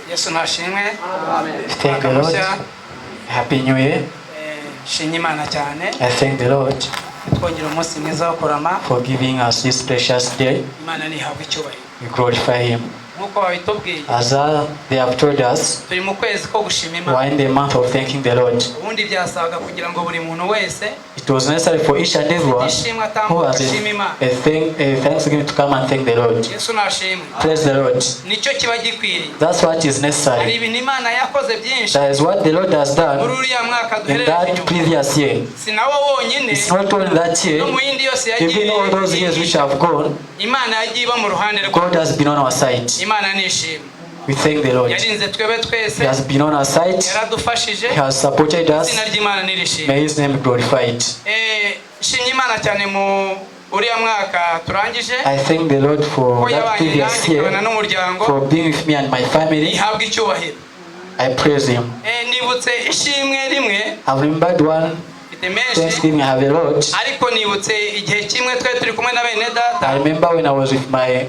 Yesu nashimwe. Thank the Lord. Happy New Year. Nshimye Imana cyane I thank the Lord twongera umunsi mwiza wo kurama. For giving us this precious day. Imana ntihabwa icyubahiro. We glorify Him. Nk'uko babitubwiye, As they have told us, turi mu kwezi ko gushima we Imana. are in the month of thanking the Lord. Ubundi byasabaga kugira ngo buri muntu wese It was necessary for each and everyone ishimwe who atambuka has ashima Imana. a thanksgiving to come and thank the Lord. Yesu nashimwe. Praise the Lord. Nicyo kiba gikwiriye. That's what is Hari necessary. ibintu Imana yakoze byinshi That is what the Lord has muri done uriya mwaka in duherereje that inyuma. previous year. Si nawo wonyine, It's not only that year, no mu yindi yose yagiye even all those years which have gone, Imana yagiye iba mu ruhande rwe. God has been on our side. Imana nishimwe. We thank the Lord. Yarinze twebwe twese. He has been on our side. Yaradufashije. He has supported us. Izina ry'Imana nirishimwe. May His name be glorified. Nshimye Imana cyane mu uriya mwaka turangije I thank the Lord ko for that yabanye previous nanjye ikabana year, n'umuryango. For being with me and my family. Ihabwa icyubahiro. I praise Him. Nibutse ishimwe rimwe. I've remembered one Mfite menshi, thanksgiving I have a lot. ariko nibutse igihe kimwe twari turi kumwe na bene data. I remember when I was with my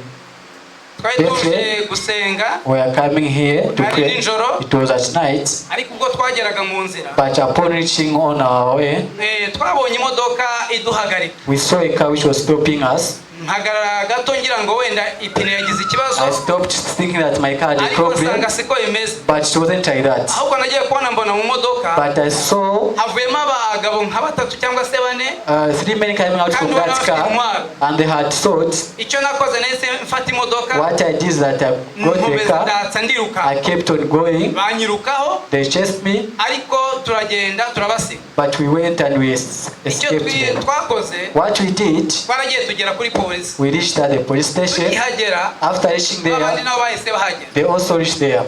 Twari tuje gusenga. we were coming here to Hari pray. nijoro. It was at night, Ariko ubwo twageraga mu nzira, but upon reaching on our way, twabonye imodoka iduhagarika. We saw a car which was stopping us. Mpagarara gato ngira ngo wenda ipine yagize ikibazo, I stopped thinking that my car had a ariko problem, nsanga siko bimeze. But it wasn't like that. Ahubwo nagiye kubona mbona mu modoka But I saw havuyemo abagabo nka batatu cyangwa se bane, three men coming out from kandi ubona that bafite car, intwaro. And they had swords. Icyo nakoze, nahise mfata imodoka, What I did is that I got the nkomeza car, ndatsa ndiruka. I kept on going. Banyirukaho, They chased me, ariko turagenda turabasiga. But we went and we Icyo escaped them. twakoze, What we did, twaragiye tugera kuri polisi. we reached at the police station. Tukihagera, After reaching abandi there, nabo bahise bahagera. they also reached there.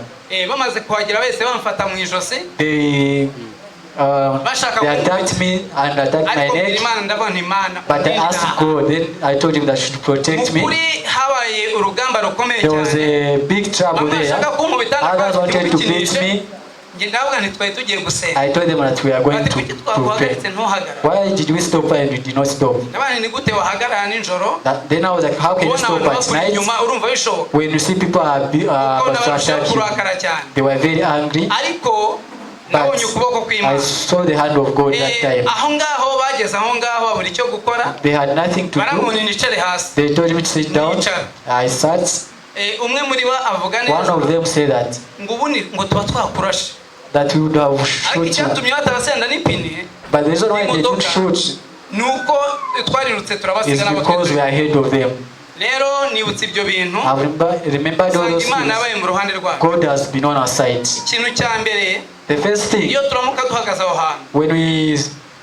Bamaze kuhagera bahise bamfata mu ijosi. They Bashaka they attacked me and attacked my Ariko mbwira neck. Imana, ndavuga nti Imana But I undinde asked aha. God. Then I told him that should protect Mu me. kuri habaye urugamba rukomeye There was cyane. a big trouble Bamwe there. bashaka kunkubita, Others wanted to beat me. Njye ndavuga nti twari tugiye gusenga. I told them that we are going Bati to, kuki to pray. twaguhagaritse ntuhagarare? Why did we stop and we did not stop? Ndavuga nti ni gute wahagarara nijoro Then I was like, how can you ubona stop abantu at bakuri night inyuma? Urumva bishoboka? When you see people are Kuko about to n'abarushaho attack you? kurakara cyane. They were very angry. Ariko But nabonye ukuboko I kw'Imana. saw the hand of God that time. Aho ngaho bageze aho ngaho babura icyo gukora. They had nothing to do. Barankunda nicare hasi. They told me to sit down. I sat. Umwe muri bo avuga One neza of them said that ngo ubu ngo tuba twakurashe, that we would have ariko shoot you. icyatumye batabasenda n'ipine But the reason why they didn't shoot ni uko twarirutse is turabasiga nabo because we are ahead of them. Rero nibutse ibyo bintu, I remembered all usanga those Imana things. yabaye mu ruhande rwacu. God has been on our side. Ikintu cya mbere, The first thing, iyo turamuka duhagaze aho hantu, when we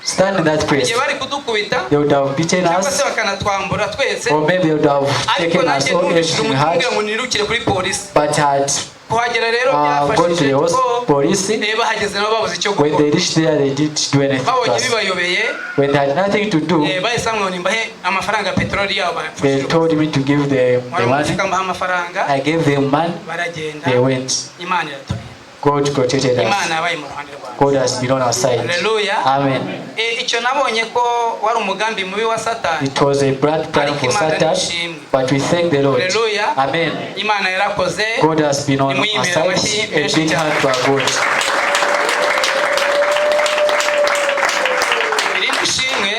stand in that place, igihe bari kudukubita they would have beaten cyangwa se us, bakanatwambura twese, or maybe they would have ariko taken us nanjye all numvishije everything we umutima had. umbwira ngo nirukire kuri polisi. But had Kuhagera rero gone to byafashije the kuko police. bahageze nabo babuze icyo When gukora. they reached there, they didn't do anything to Babonye us. bibayobeye, When they had nothing to do, bahise bambwira ngo nimbahe amafaranga ya peteroli yabo they bamfashije. told me to give them the Mwari money. umufuka, mbaha amafaranga, I gave them money. baragenda. They went. Imana iraturinda. God protected us. Imana yabaye mu ruhande rwawe. God has been on our side. Haleluya. Amen. Icyo nabonye ko wari umugambi mubi wa Satani, It was a bad plan ariko for Imana Satan, nishimwe. But we thank the Lord. Haleluya. Amen. Imana yarakoze. God has been on our Nimuyimbere side. amashyi A menshi big cyane. hand to our God. Irindi shimwe,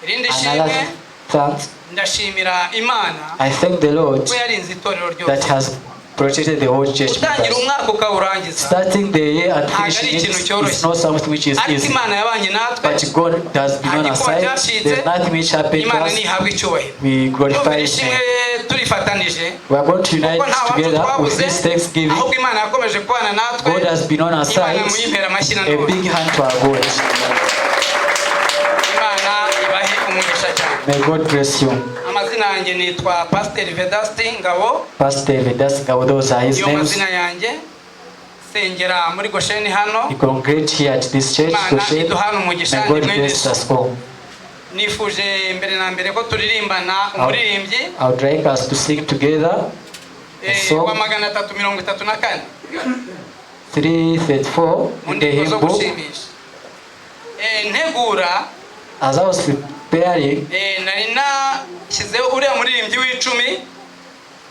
irindi shimwe, Another thanks. Ndashimira Imana I thank the Lord ko yarinze itorero that ryose. Has protected the whole church Gutangira members. umwaka ukawurangiza Starting the year and ntabwo ari finishing ikintu it cyoroshye, is not something which is ariko easy. Imana yabanye natwe. But God has been Nta on our gikuba side. cyacitse. There's nothing which happened to Imana us. ntihabwa icyubahiro. We glorify Ndumva His ishimwe name. turifatanije, We are going to unite kuko nta wacu together with twabuze, this thanksgiving. ahubwo Imana yakomeje kubana natwe. God has been on our Imana side. muyimpera amashyi A nanone. big hand to our God. Imana ibahe umugisha cyane. May God bless you. Amazina yanjye nitwa Pasiteri Vedasti Ngabo. Pastor Vedas Ngabo, those are his Niyo names. mazina yanjye. Sengera muri Gosheni hano. We congregate here at this church, Imana Goshen. iduhane umugisha. May God Ni mwene bless us all. Nifuje mbere na mbere ko turirimbana umuririmbyi I would like us to sing together a song wa 334, 334 mu in the ndirimbo zo hymn book. gushimisha. Ntegura, As I was preparing, nari nashyizeho uriya muririmbyi w'icumi.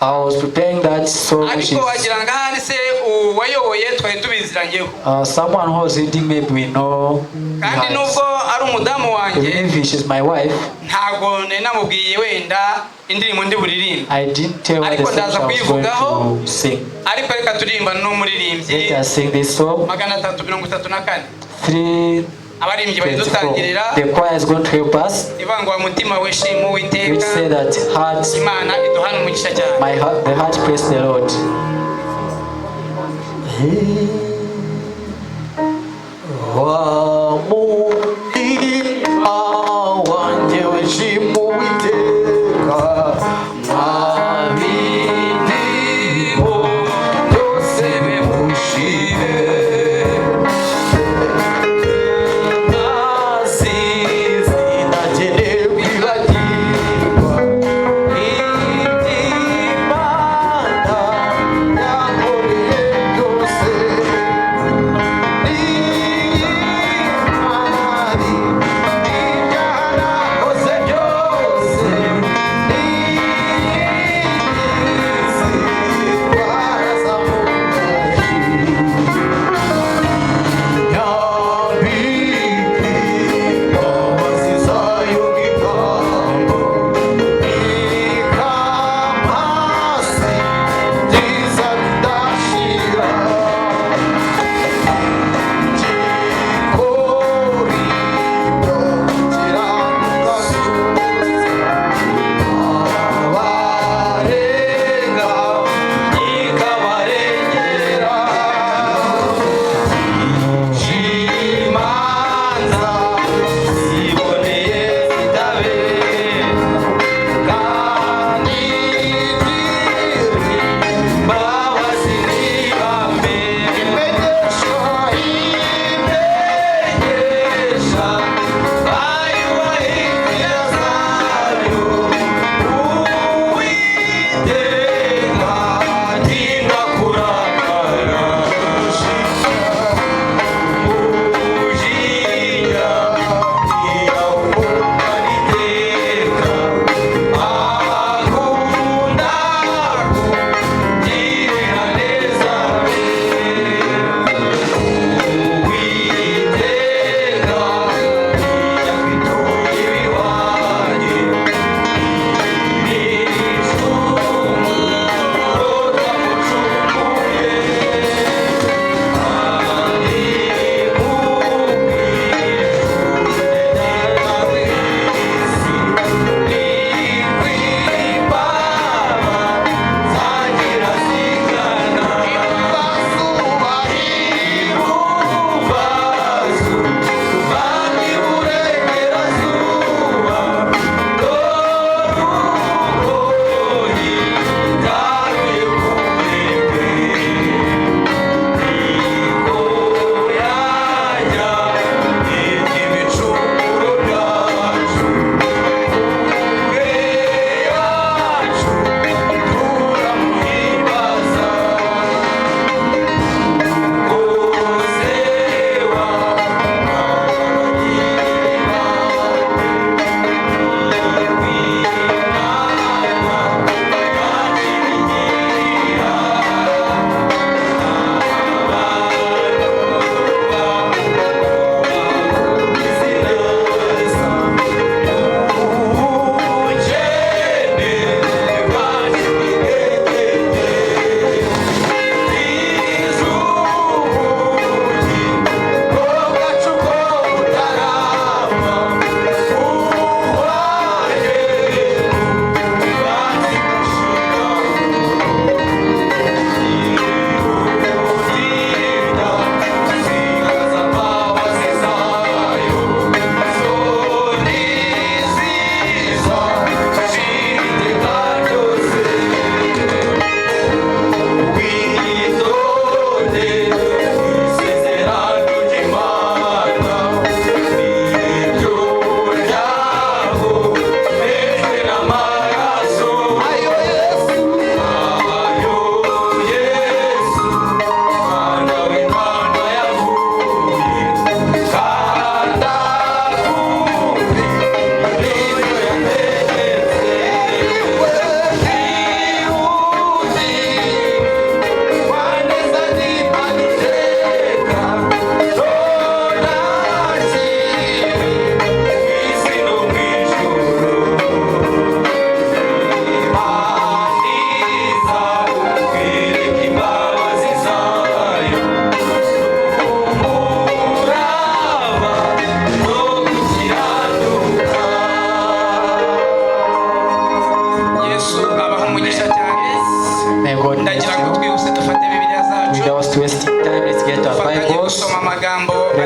I was preparing that song, which Ariko is wagira ngo ahari se uwayoboye twari tubiziranyeho. Someone who was leading, maybe we know. Kandi Her. nubwo ari umudamu wanjye, Even if she's my wife, ntabwo nari namubwiye wenda indirimbo ndi buririmbe. I didn't tell her the Ariko song ndaza I was going kuyivugaho. to sing. Ariko reka turirimba n'umuririmbyi. Let us sing this song. 334. 3 Abaririmbyi 24. badutangirira. The choir is going to help us, Ivangwa mutima we shima which Uwiteka. say that heart, Imana iduhana umugisha cyane. my heart, the heart praise the Lord. Wa mutima wanjye wishima Uwiteka, mwabindiho byose bimushire, nasize nagenewe kwibagirwa iby'Imana yankoreye byose.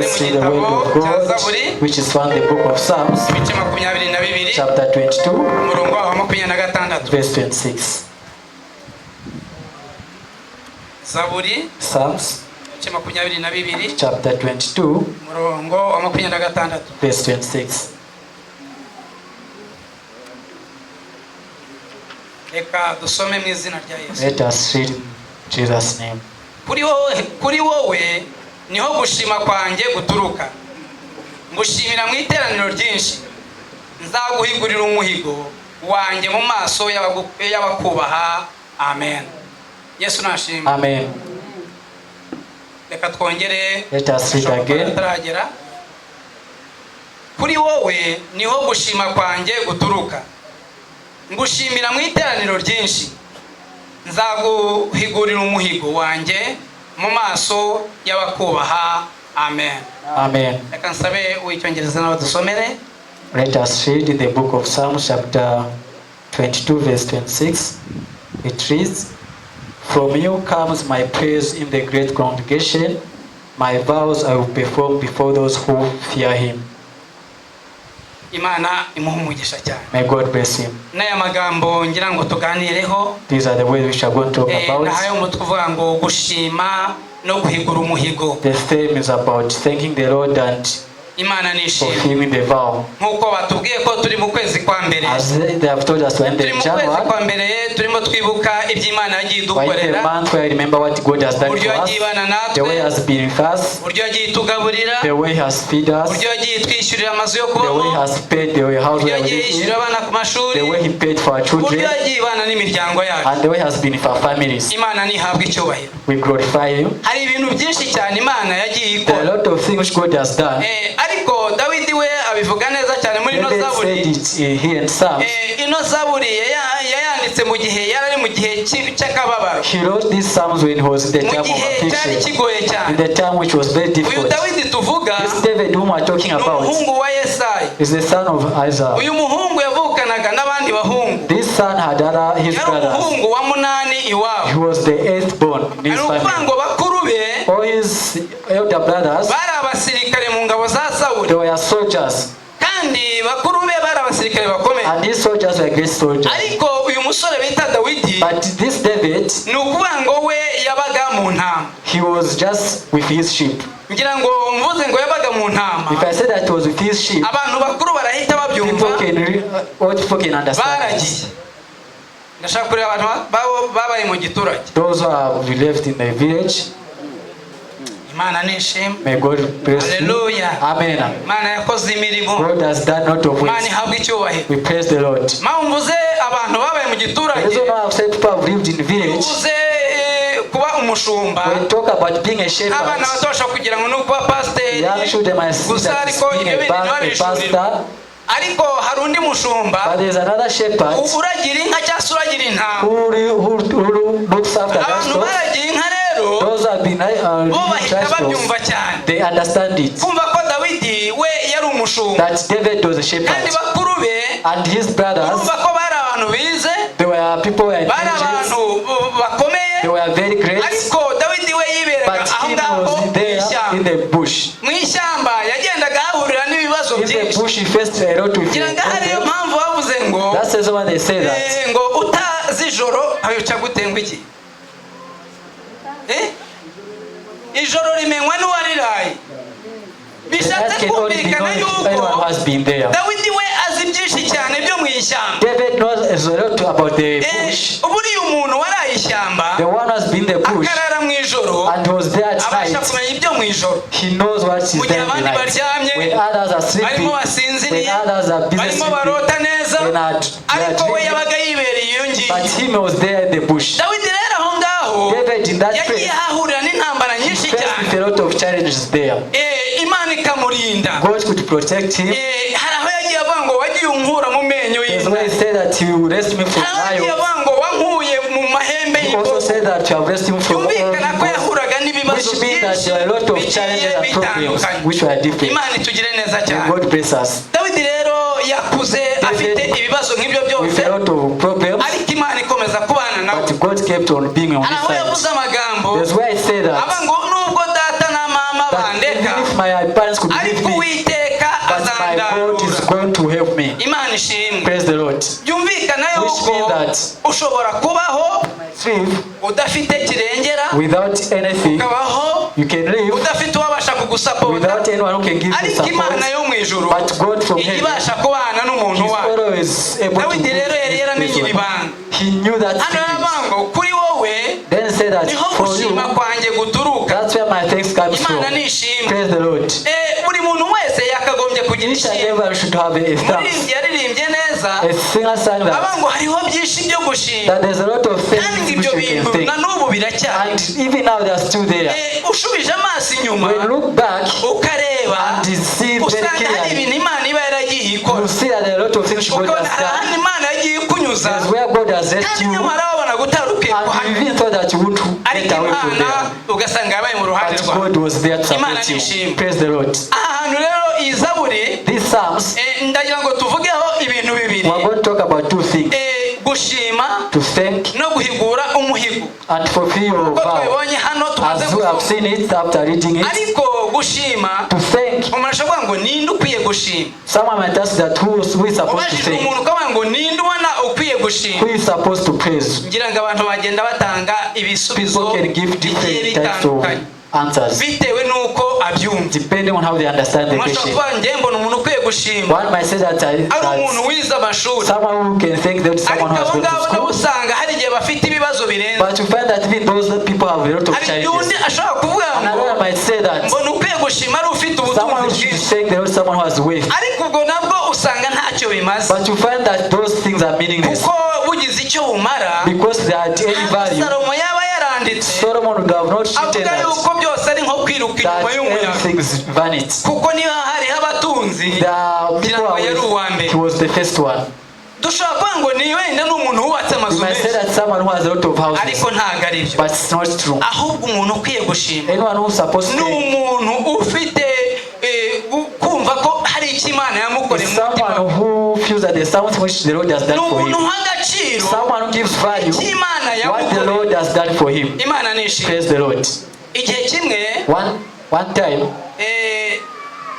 us read the word of God, which is found in the book of Psalms, ibice 22, chapter 22, umurongo waho wa 26. verse 26. Zaburi, Psalms, ibice 22, chapter 22, umurongo wa 26. verse 26. Reka dusome mu izina rya Yesu. Let us read in Jesus' name. Kuri wowe, kuri wowe niho gushima kwanjye guturuka, ngushimira mu iteraniro ryinshi. Nzaguhigurira umuhigo wanjye mu maso y'abakubaha. Amen. Yesu nashimwe. Amen. Reka twongere. Let us read again. Ataragera. Kuri wowe niho gushima kwanjye guturuka, ngushimira mu iteraniro ryinshi. Nzaguhigurira umuhigo wanjye mu maso y'abakubaha. Amen. Amen. Reka nsabe uw'icyongereza nawe dusomere. Let us read in the book of Psalms, chapter 22, verse 26. It reads, "From you comes my praise in the great congregation. My vows I will perform before those who fear him." Imana imuhe umugisha cyane. May God bless him. N'aya magambo ngira ngo tuganireho, These are the words which are going to talk about. Nahaye umutwe uvuga ngo gushima no guhigura umuhigo. The theme is about thanking the Lord and Imana nishimwe. fulfilling the vow. Nk'uko batubwiye ko turi mu kwezi kwa mbere, As they have told us, when turi the mu kwezi January, kwa mbere turimo twibuka iby'Imana yagiye we're in the idukorera, month where I remember what God has done uburyo for yagiye us, ibana the way natwe, He has been with us, uburyo yagiye itugaburira, the way He has fed us, uburyo yagiye itwishyurira amazu yo the way He kubamo, has paid the house uburyo where we yagiye live in, yishyurira abana ku mashuri, the way He paid for our uburyo children, yagiye ibana n'imiryango yacu. and the way He has been for our families. Imana ntihabwe icyubahiro. We glorify Him. Hari ibintu byinshi cyane Imana yagiye There are a ikora. lot of things which God has done. Ariko Dawidi we abivuga neza cyane muri ino David zaburi. said it here in Psalms. Ino zaburi yayanditse mu gihe yari ari mu gihe cy'akababaro, He wrote these Psalms when he was in the mu time of gihe cyari affliction, kigoye in cyane. the time which was very Uyu difficult. Dawidi tuvuga This David whom we are talking ni about umuhungu wa Yesayi. is the son of Isaiah. Uyu muhungu yavukanaga n'abandi bahungu. This son had other his Yari brothers. umuhungu wa munani iwabo. He was the eighth born in his Ari ukuvuga family. ngo bakuru be All his elder brothers, bari abasirikare mu ngabo za Sawuli, they were soldiers, kandi bakuru be bari abasirikare bakomeye. And these soldiers were great soldiers. Ariko uyu musore bita Dawidi, But this David, ni ukuvuga ngo we yabaga mu ntama. he was just with his sheep. Ngira ngo mvuze ngo yabaga mu ntama, If I say that he was with his sheep, abantu bakuru barahita babyumva. All people can understand. Baragiye. Ndashaka kureba abantu babaye mu giturage. Those who are left in the village, Imana nishimwe. may God bless you. Hallelujah. Amen. Imana yakoze imirimo. God has done lot of Imana works. ihabwa icyubahiro. We praise the Lord. Mpamvu mvuze abantu babaye mu The giturage, reason why I've said people have lived in village, uvuze kuba umushumba, when we talk about being a shepherd, abana bato bashobora kugira ngo ni ukuba pasiteri young children might see gusa, that it's ariko being ibyo a, bindi a ntibabishurirwe. pastor, Ariko hari undi mushumba but there's another shepherd uragira inka cyangwa se uragira intama. who looks after Abantu livestock. baragiye inka rero, Those who have been bo leading bahita livestock, babyumva cyane, they understand it. kumva ko Dawidi we yari umushumba, That David was a shepherd, kandi bakuru be, and his brothers, urumva ko bari abantu bize, they were people who were bari intelligent, abantu bakomeye, they were very great, ariko Dawidi we yiberaga but aho he ngaho was mu there in ishyamba. the bush. Mu ishyamba yagendaga ahahurira n'ibibazo In the byinshi. bush, he faced a lot with Ngira ngo ahari yo problems. mpamvu bavuze ngo That's the reason why they say that. ngo utazi ijoro abica gute, ngo iki? Ijoro rimenywa n'uwariraye. The Bishatse night can only be kumvikana known to yuko anyone who has been there. Dawidi we azi byinshi cyane byo mu ishyamba. David knows a lot about the bush. Buriya umuntu waraye ishyamba, The one who has been in the bush akarara mu ijoro, and was there at abasha night, kumenya ibyo mu ijoro. he knows what is Mu gihe there in the abandi night. baryamye, When others are sleeping, barimo when basinziriye, others are busy barimo sleeping, barota neza, when are, they are ariko we dreaming, yabaga yibereye iyo ngiyo. but him was there in the bush. Dawidi rero aho ngaho David in that yagiye place ahahurira n'intambara nyinshi faced cyane. with a lot of challenges there. Imana ikamurinda. God could protect him. Hari aho yagiye avuga ngo wagiye unkura mu menyo That's why he y'intare. said that he will rescue me from Hari aho yagiye lions. avuga ngo wankuye mu mahembe He also y'imbogo. said that you have rescued him from all Byumvikana ko evils, yahuraga n'ibibazo which means that byinshi there are a lot of bigiye challenges and problems bitandukanye. which were different. Imana itugire neza May cyane. God bless us. Dawidi rero yakuze afite ibibazo nk'ibyo With byose, a lot of problems, ariko Imana ikomeza kubana nawe. but God kept on being on Hari his aho side. yavuze amagambo That's why I say aba that, ngo nubwo data na mama that bandeka, even if my parents could Ariko leave me, Uwiteka but my God is azandandura. going to help me. Imana ishimwe. Praise the Lord. Byumvikana Which yuko means that ushobora kubaho live udafite kirengera, without anything, ukabaho you can live udafite uwabasha kugusapota, without anyone who can give you ariko Imana support. yo mu ijuru But God from ijya heaven ibasha kubana n'umuntu is wayo. always able to Dawidi rero yari give yaramenye this iri one. banga. He knew that Hano secret. yaravuga ngo kuri wowe Then say that niho for you, gushima kwanjye guturuka. that's where my thanks comes from. Imana nishimwe. Praise the Lord. Buri muntu wese yakagombye kugira Each and ishimwe. everyone should have a thanks. Umuririmbyi yaririmbye neza, A singer sang avuga that, ngo hariho byinshi byo gushima, that there's a lot of kandi things ngo ibyo which you bintu can na thank. n'ubu biracyari. And even now they are still there. Ushubije amaso inyuma When you look back ukareba, and you see very usanga hari clearly, ibintu Imana iba yaragiye ikora, you see that there are a lot of things God ukabona has hari done. ahandi Imana yagiye ikunyuza, There's where God has left kandi you, nyamara wabona utari ukwiye and you kuhanyura, even thought that you wouldn't ariko get away from Imana there. ugasanga yabaye mu ruhande But rwawe. God was there to Imana support you. nishimwe. Praise the Lord. Aha hantu rero iyi zaburi, These Psalms, ndagira ngo tuvugeho ibintu bibiri. we are going to talk about two things: Gushima to thank no guhigura umuhigo, and fulfill your uko vow. twabibonye hano tumaze As we have gusoma. seen it after reading it, Ariko gushima, to thank, umuntu ashobora kuvuga ngo ninde ukwiye gushima? someone might ask that who is supposed to Ubajije thank, umuntu ukavuga ngo ninde ubona ukwiye gushima, who is supposed to praise. ngira ngo abantu bagenda batanga ibisubizo People can give bigiye different types of bitandukanye answers bitewe n'uko abyumva. depending on how they understand the Umuntu ashobora question. kuvuga njye mbona umuntu ukwiye gushima One might say that, ari umuntu that wize amashuri, someone who can thank that someone ariko who has abo gone to ngabo nabo school, usanga hari igihe bafite ibibazo birenze. but you find that even those people have a lot of Hari igihe undi challenges. ashobora kuvuga ngo Another might say that mbona ukwiye gushima ari ufite someone ubutunzi who should bwinshi, thank there is someone who has wealth. ariko ubwo nabwo usanga ntacyo bimaze, But you find that those things are meaningless kuko bugize icyo bumara, because they are at any value. Salomo yaba yaranditse Solomon would have not written avuga that, yuko byose ari nko kwiruka that inyuma y'umuyaga, everything is vanity. kuko niba hariho abatunzi The people ngira ngo are yari uwa mbere. he was the first one. Dushobora kuvuga ngo ni wenda ni umuntu wubatse You amazu might say menshi, that someone who has a lot of houses, ariko ntabwo ari byo. but it's not true. Ahubwo umuntu ukwiye gushima Anyone who's supposed ni to thank umuntu ufite kumva ko hari icyo Imana yamukoreye is mu mutima someone we. who feels that there's something which the Lord has Ni done for umuntu him. uha agaciro Someone who gives value icyo Imana what the yamukoreye. Lord has done for him. Imana nishimwe. Praise the Lord. Igihe kimwe One time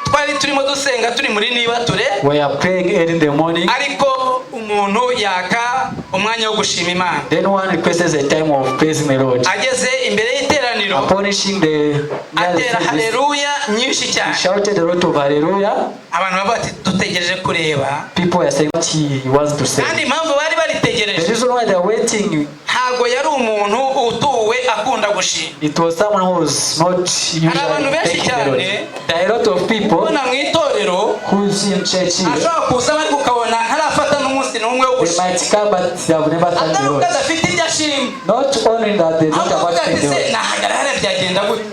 twari turimo dusenga turi muri nibature, we are praying early in the morning. Ariko umuntu yaka umwanya wo gushima Imana. Then one requests a time of praising the Lord. Ageze imbere y'iteraniro Upon reaching the near the atera service, haleluya nyinshi cyane. he shouted a lot of hallelujah. Abantu bavuga bati dutegereje kureba. People are saying what he wants to say. Kandi impamvu bari The baritegereje, reason why they are waiting, ntabwo yari umuntu utuwe akunda gushima. it was someone who was not usually Abantu benshi thanking the Lord. cyane There are a lot of people ubona mu itorero who's in church here. ashobora kuza ariko ukabona ntarafata n'umunsi n'umwe wo They gushima, might come, but they have never thanked atari the uko Lord. adafite ibyo ashima, Not only that they don't ahubwo about avuga thank ati the se Lord. nahagarara hariya byagenda gute?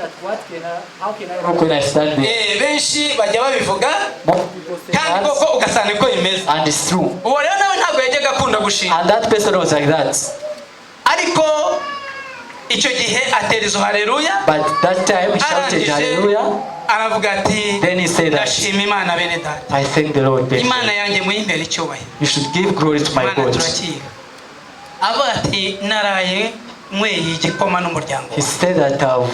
How can I walk when I stand there? Benshi bajya babivuga, Most people say kandi that, koko ugasanga niko bimeze. and it's true. Uwo rero nawe ntabwo yajyaga akunda gushima, And that person was like that. ariko icyo gihe atera izo haleluya, But that time he shouted arangije hallelujah. aravuga ati Then he said that ndashima Imana bene data, I thank the Lord. Brethren. Imana yanjye muyimpere icyubahiro. You should give glory to my Imana God. turakiga. Avuga ati naraye nyweye igikoma n'umuryango He said that I've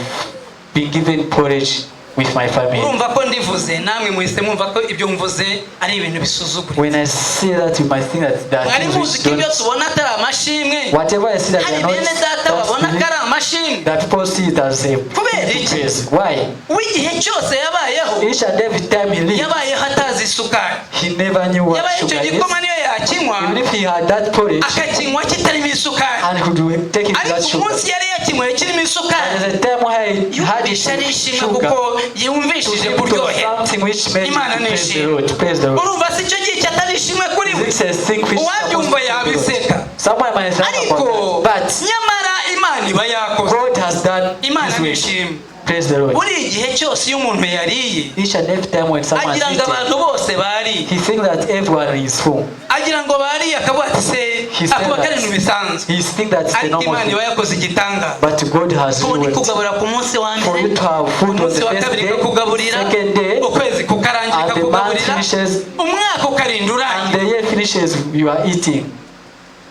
been given porridge with my family. Urumva ko ndivuze namwe muhise mwumva ko ibyo mvuze ari ibintu bisuzuguritse. When I say that, you might think that there are Mwari things muzi which ko ibyo don't. tubona atari amashimwe? Whatever I see that they Hari are bene not, data babona ko that, ari amashimwe. that people see it as a Kubera iki? praise. Why? W'igihe cyose yabayeho, Each and every time he lived, yabayeho atazi isukari, he never knew what yabaye icyo sugar is. gikoma niyo yakinywa Even if he had that porridge akakinywa kitarimo isukari, and could take it ariko without sugar. umunsi yari yakinyweye kirimo isukari, There's a time where he had it yumvishe ari with ishimwe sugar. kuko yumvishije To him it was kuryohera. something which made him Imana to praise the nishimwe. Lord. Praise the Lord. Urumva si icyo gihe cyatari ishimwe kuri we? This is a thing which Uwabyumva yabiseka. someone might laugh Ariko about that. But nyamara Imana iba yakoze. God has done Imana his way. nishimwe. Praise the Lord. Buri igihe cyose iyo umuntu yariye, Each and every time when someone is agira ngo eating, abantu bose bariye, he thinks that everyone is full. agira ngo bariye akavuga ati se He said akuba ko ari that. ibintu bisanzwe, He thinks that it's the ariko normal Imana iba thing. yakoze igitangaza. But God has Tubone reward kugabura ku munsi wa for mbere, you to have food on umunsi the wa first kabiri day, ikakugaburira, second day, ukwezi kukarangira and the month ikakugaburira, finishes, umwaka ukarinda and urangira. the year finishes, you are eating.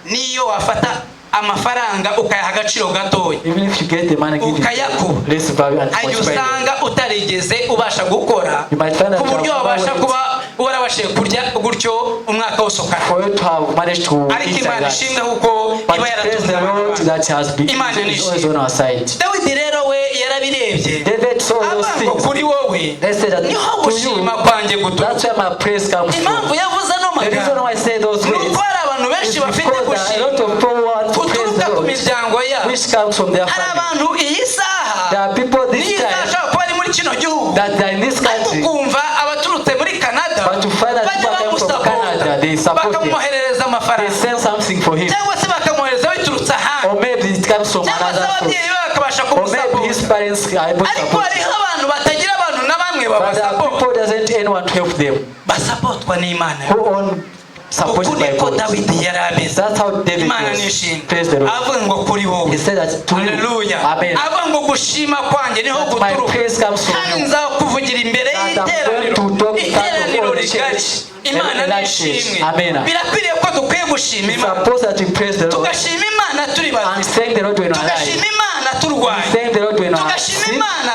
Niyo wafata Amafaranga ukayaha agaciro gatoya, Even if you get the money, give ukayakuba, it less value and hari igihe multiply it. usanga utarigeze ubasha gukora You might find that ku buryo you have wabasha never kuba warabashije kurya gutyo umwaka wose ukarara. For you to have managed to Ariko eat like Imana that. ishimwe kuko But iba praise the yaratunze Lord abantu. that has been Imana is always nishimwe. on our side. Dawidi rero we yarabirebye, David saw those avuga ngo things. kuri wowe They said that niho to gushima you, kwanjye guturuka. that's where my praise comes Impamvu from. yavuze ano The reason magambo why I say those ni words uko hari abantu benshi is bafite because there are a lot gushima of people who want to praise guturuka the ku Lord, miryango yabo. which comes from their Hari family. abantu iyi saha, There are people this n'iyi saha time ashobora kuba ari muri kino gihugu, that they are in this ariko country, ukumva abaturutse muri Canada but to find that bajya people come from bamusapota, Canada, they support him. bakamwoherereza They amafaranga, send something for him, cyangwa se bakamwohereza biturutse ahandi, or maybe it comes from cyangwa se another source, ababyeyi be bakabasha or maybe his kumusapota. parents are able to Ariko support him. hariho abantu batagira abantu na bamwe But there are babasapota, people doesn't anyone to help them, basapotwa n'Imana. who own Uku supported by niko God. Dawidi yari ameze. That's how David Imana was. nishimwe. Praise the Lord. Avuga ngo kuri wowe. He said that to you. Haleluya. Amen. Avuga ngo gushima kwanjye niho That my guturuka, praise comes from kandi you. nzakuvugira imbere That I'm y'iteraniro, going to talk in front of iteraniro all the rigari. church. Imana And that church. nishimwe. Amen. Birakwiriye ko dukwiye gushima It's Imana, supposed that we praise the Lord tugashima Imana turi and bazima, thank the Lord when we are alive. tugashima Imana turwaye, Thank the Lord when we are tugashima sick Imana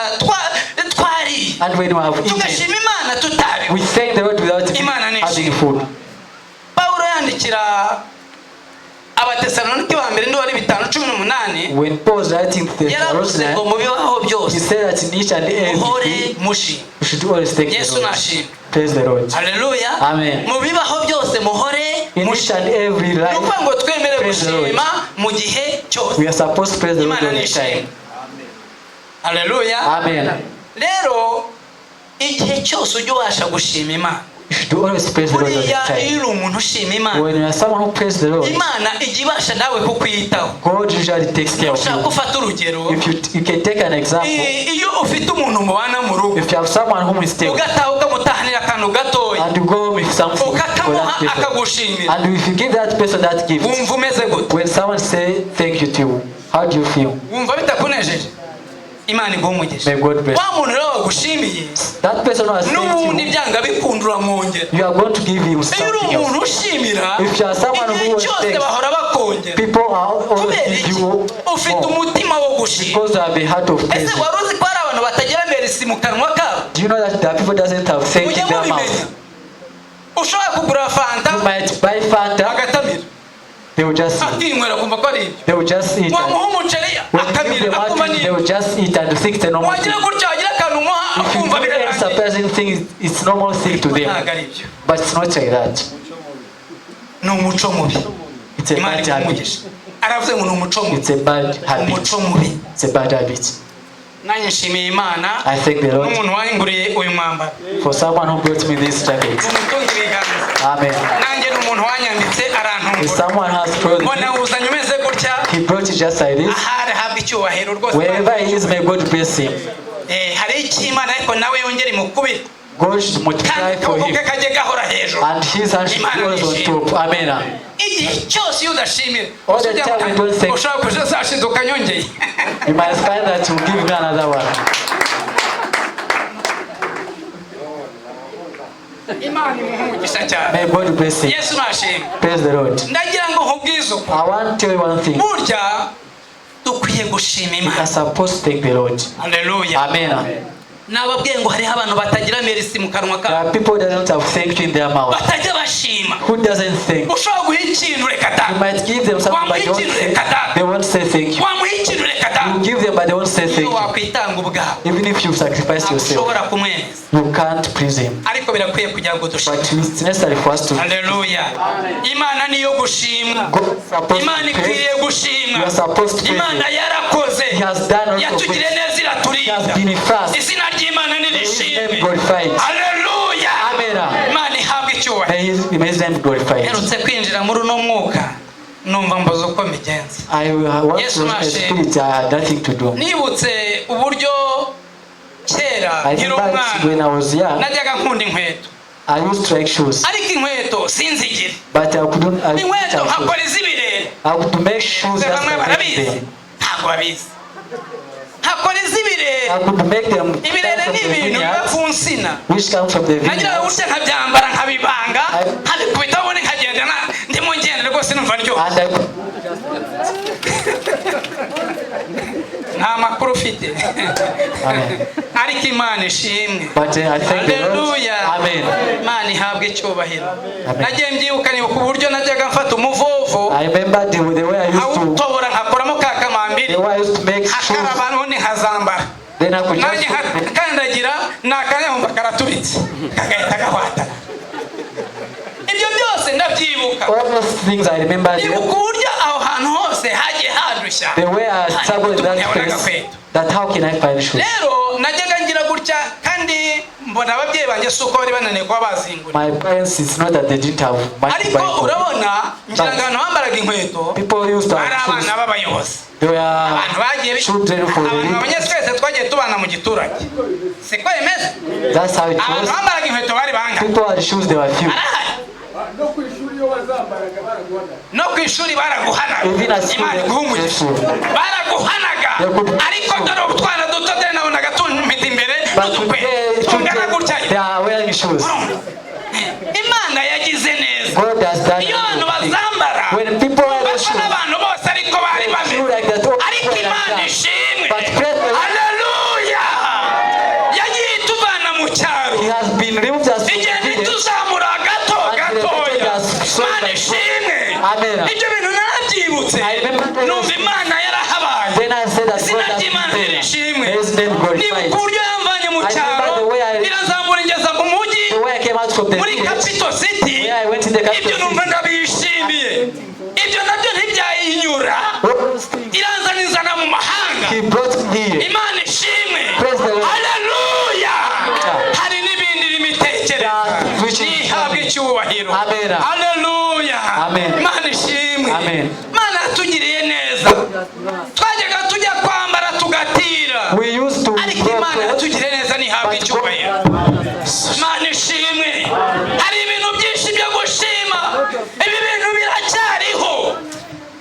twariye, and when we have eaten. tugashima Imana tutabiwe. We thank the Lord without Imana ni having ishimwe. food. Pawulo yandikira Abatesalonike ba mbere ndi wari 5:18, When Paul was writing to the yaravuze ngo Thessalonians, mu bibaho he byose said that in each and muhore everything mushima. we should always thank the Yesu Lord. nashimwe. Praise the Lord. Haleluya. Amen. Mu bibaho byose muhore In each mushima. and every Ni life, ukuvuga ngo twemere Praise the Lord. gushima mu gihe cyose. we are supposed to praise the Lord Imana all the nishimwe. time. Haleluya. Amen. Rero igihe cyose ujya ubasha gushima Imana, You should always praise the Lord all the buriya time. iyo uri umuntu ushima Imana, When you are someone who prays the Lord, Imana ijya ibasha nawe kukwitaho. God usually takes care of Ushaka you. ufata urugero, If you can take an example, iyo ufite umuntu mubana mu rugo, if you have someone whom you stay with, ugataha ukamutahanira akantu gatoya, and you go home with something for ukakamuha that person, akagushimira, and if you give that person that gift, wumva umeze gute? when someone say thank you to you, how do you feel? Wumva bitakunejeje? Imana iguha umugisha. May God bless. Wa muntu rero wagushimiye, That person who has thanked n'ubundi you, byanga bikunda uramwongera. you are going to give him Iyo uri something else. umuntu ushimira, If you are someone igihe who cyose thanks, bahora bakongera. people are always Kubera give iki? you Ufite more umutima wo gushima. because they have a heart of Ese praising. wari uzi ko hari abantu batagira merci mu kanwa kabo? Do you know that there are people doesn't have thank Mujye in their mubimenya. mouth? Ushobora kugura fanta, You might buy Fanta, agatamira, they will just eat. akinywera akumva ko ari ibyo. They will just eat. And Wamuha umuceri, when you give akamira them akumva out, ni they will just eat and think it's a normal wagira thing. gutya wagira akantu umuha If you akumva do any birarangiye. surprising thing, it's normal thing to Ntabwo them. ari ibyo. But it's not like that. Ni umuco mubi. It's a Imana bad habit. ikumugisha. Aravuze ngo ni umuco mubi. It's a bad habit. Umuco mubi. It's a bad habit. Nanjye nshimiye Imana I thank the Lord n'umuntu wanguriye uyu mwambaro. for someone who brought me this jacket. Umutunzi ibiganza. Amen. Nanjye ni umuntu wanyambitse, If arantungura, someone has brought mbona me, wuzanye umeze gutya. he brought it just like this. Ahari ahabwa icyubahiro rwose. Wherever he is, may God bless him. Eh, hari icyo Imana ariko nawe yongera imukubire, God should multiply kandi for akaboko him. ke kajye gahora hejuru. And his hand should be always on top. Amen. Igihe cyose iyo udashimira, All the time we don't thank. ushobora kuja zashiduka nyongeye. You might find that you give me another one. Imana imuhe umugisha cyane. May God bless him. Yesu nashimwe. Praise the Lord. Ndagira ngo nkubwize uko I want to tell you one thing. burya dukwiye gushima We Imana. are supposed to thank the Lord. Haleluya. Amen. Nababwiye ngo hariho abantu batagira merci mu kanwa There kabo, are people that don't have thank you in their mouth. batajya bashima. Who doesn't thank? Ushobora guha ikintu, reka You da. might give them something, but they won't say thank you. Wamuha ikintu, reka da. You give them, but they won't say Iyo thank you. wakwitanga ubwawe, Even if you sacrifice ntabwo yourself, ushobora kumwemeza. you can't please him. Ariko birakwiye kugira ngo dushime. But it's necessary for us to. Haleluya. Imana niyo gushimwa. God is supposed Imana to ikwiriye praise. gushimwa. You are supposed to praise Imana him. yarakoze, He has done also yatugiriye great. neza, He has iraturinda. been fast. Izina ry'Imana May his name nirishimwe. glorified. Haleluya. Amen. Imana ihabwe icyubahiro. May his name be glorified. Mperutse kwinjira muri uno mwuka, numva mbuze uko mbigenza. I want Yesu to the nashimwe. spirit. I had nothing to do. Nibutse uburyo kera I nkiri remember umwana when I was young, najyaga nkunda inkweto, I used to like shoes, ariko inkweto sinzigire. but I couldn't. I, couldn't Inkweto have shoes. nkakora iz'ibirere. I would make shoes Se just bamwe like barabizi, them. ntabwo babizi, nkakora iz'ibirere. I could make them Ibirere come ni from the ibintu biba vineyard, ku nsina. which come from the Nagiraga vineyard. gutya nkabyambara, nkabibanga, nkabikubita, ubundi nkagenda ndimo ngenda rwose numva ndyoshye. And I could Nta makuru ufite. Amen. Ariko Imana ishimwe. But I thank the Lord. Haleluya. Amen. Imana ihabwe icyubahiro. Amen. Nagiye mbyibuka, nibuka uburyo najyaga mfata umuvovo, I remember the way I used to nkawutobora, nkakoramo ka kamambiri, the way I used to make shoes. nkakaraba, ubundi nkazambara. Then I could Nanjye just nkakandagira, nakanya nkumva karaturitse, kagahita gahwatana. Ibyo byose ndabyibuka. All those things I remember Nibuka them. uburyo aho hantu hose hagiye hadushya. The way I struggled in that place. That how can I find shoes? Rero najyaga ngira gutya, kandi mbona ababyeyi banjye si uko bari bananiwe kuba bazingura. My parents, it's not that they didn't have money to Ariko buy for me. urabona, ngira ngo abantu bambaraga inkweto People used to bari have shoes. abana b'abayobozi. They were Abantu bagiye children for the abantu rich. babonye, twese twagiye tubana mu giturage, siko bimeze? That's how it Abantu was. bambaraga inkweto bari bangahe? People had shoes, they were few. Arahari. No ku ishuri iyo wazambaraga baraguhanaga. No ku ishuri baraguhanaga. Even at school, Imana they iguha umugisha. Baraguhanaga. Ariko dore utwana duto dore nabonaga tumpita imbere But n'udukwe today, tungana children, gutya. they are wearing shoes. Imana yagize neza. God has done Iyo abantu everything. bazambara, When people wear those basa shoes, n'abantu bose, ariko bari bameze. feel like that. Oh, Ariko people like Imana that. ishimwe. But praise the Lord. Haleluya, yagiye ituvana mu cyaro, He has been removed us from the igenda village. ituzamura gato And gatoya. elevated us so Imana by ishimwe. Amen. Ibyo bintu narabyibutse, I remember those numva Imana yarahabaye. Then I said that God Izina has ry'Imana been there. nirishimwe. His name glorified. Nibuka uburyo yamvanye mu I cyaro, remember the way irazamura ingeza mu mujyi, The way I came out from the muri village, capital city. where I went in the capital Ibyo numva city. ndabishimiye. Ibyo nabyo ntibyayinyura. All those things Iranzana inzana mu mahanga. He brought me here. Imana ishimwe. Praise the Lord. Haleluya. Hari n'ibindi n'imitekerereze. Which is- Nihabwe icyubahiro. Amen. Haleluya. Amen. Imana ishimwe. Amen. Imana yatugiriye neza. Twajyaga tujya kwambara tugatira, We used to ariko go Imana clothes, yatugiriye neza, ntihabwe but icyubahiro. Imana ishimwe. Hari ibintu byinshi byo gushima. Ibi bintu biracyariho,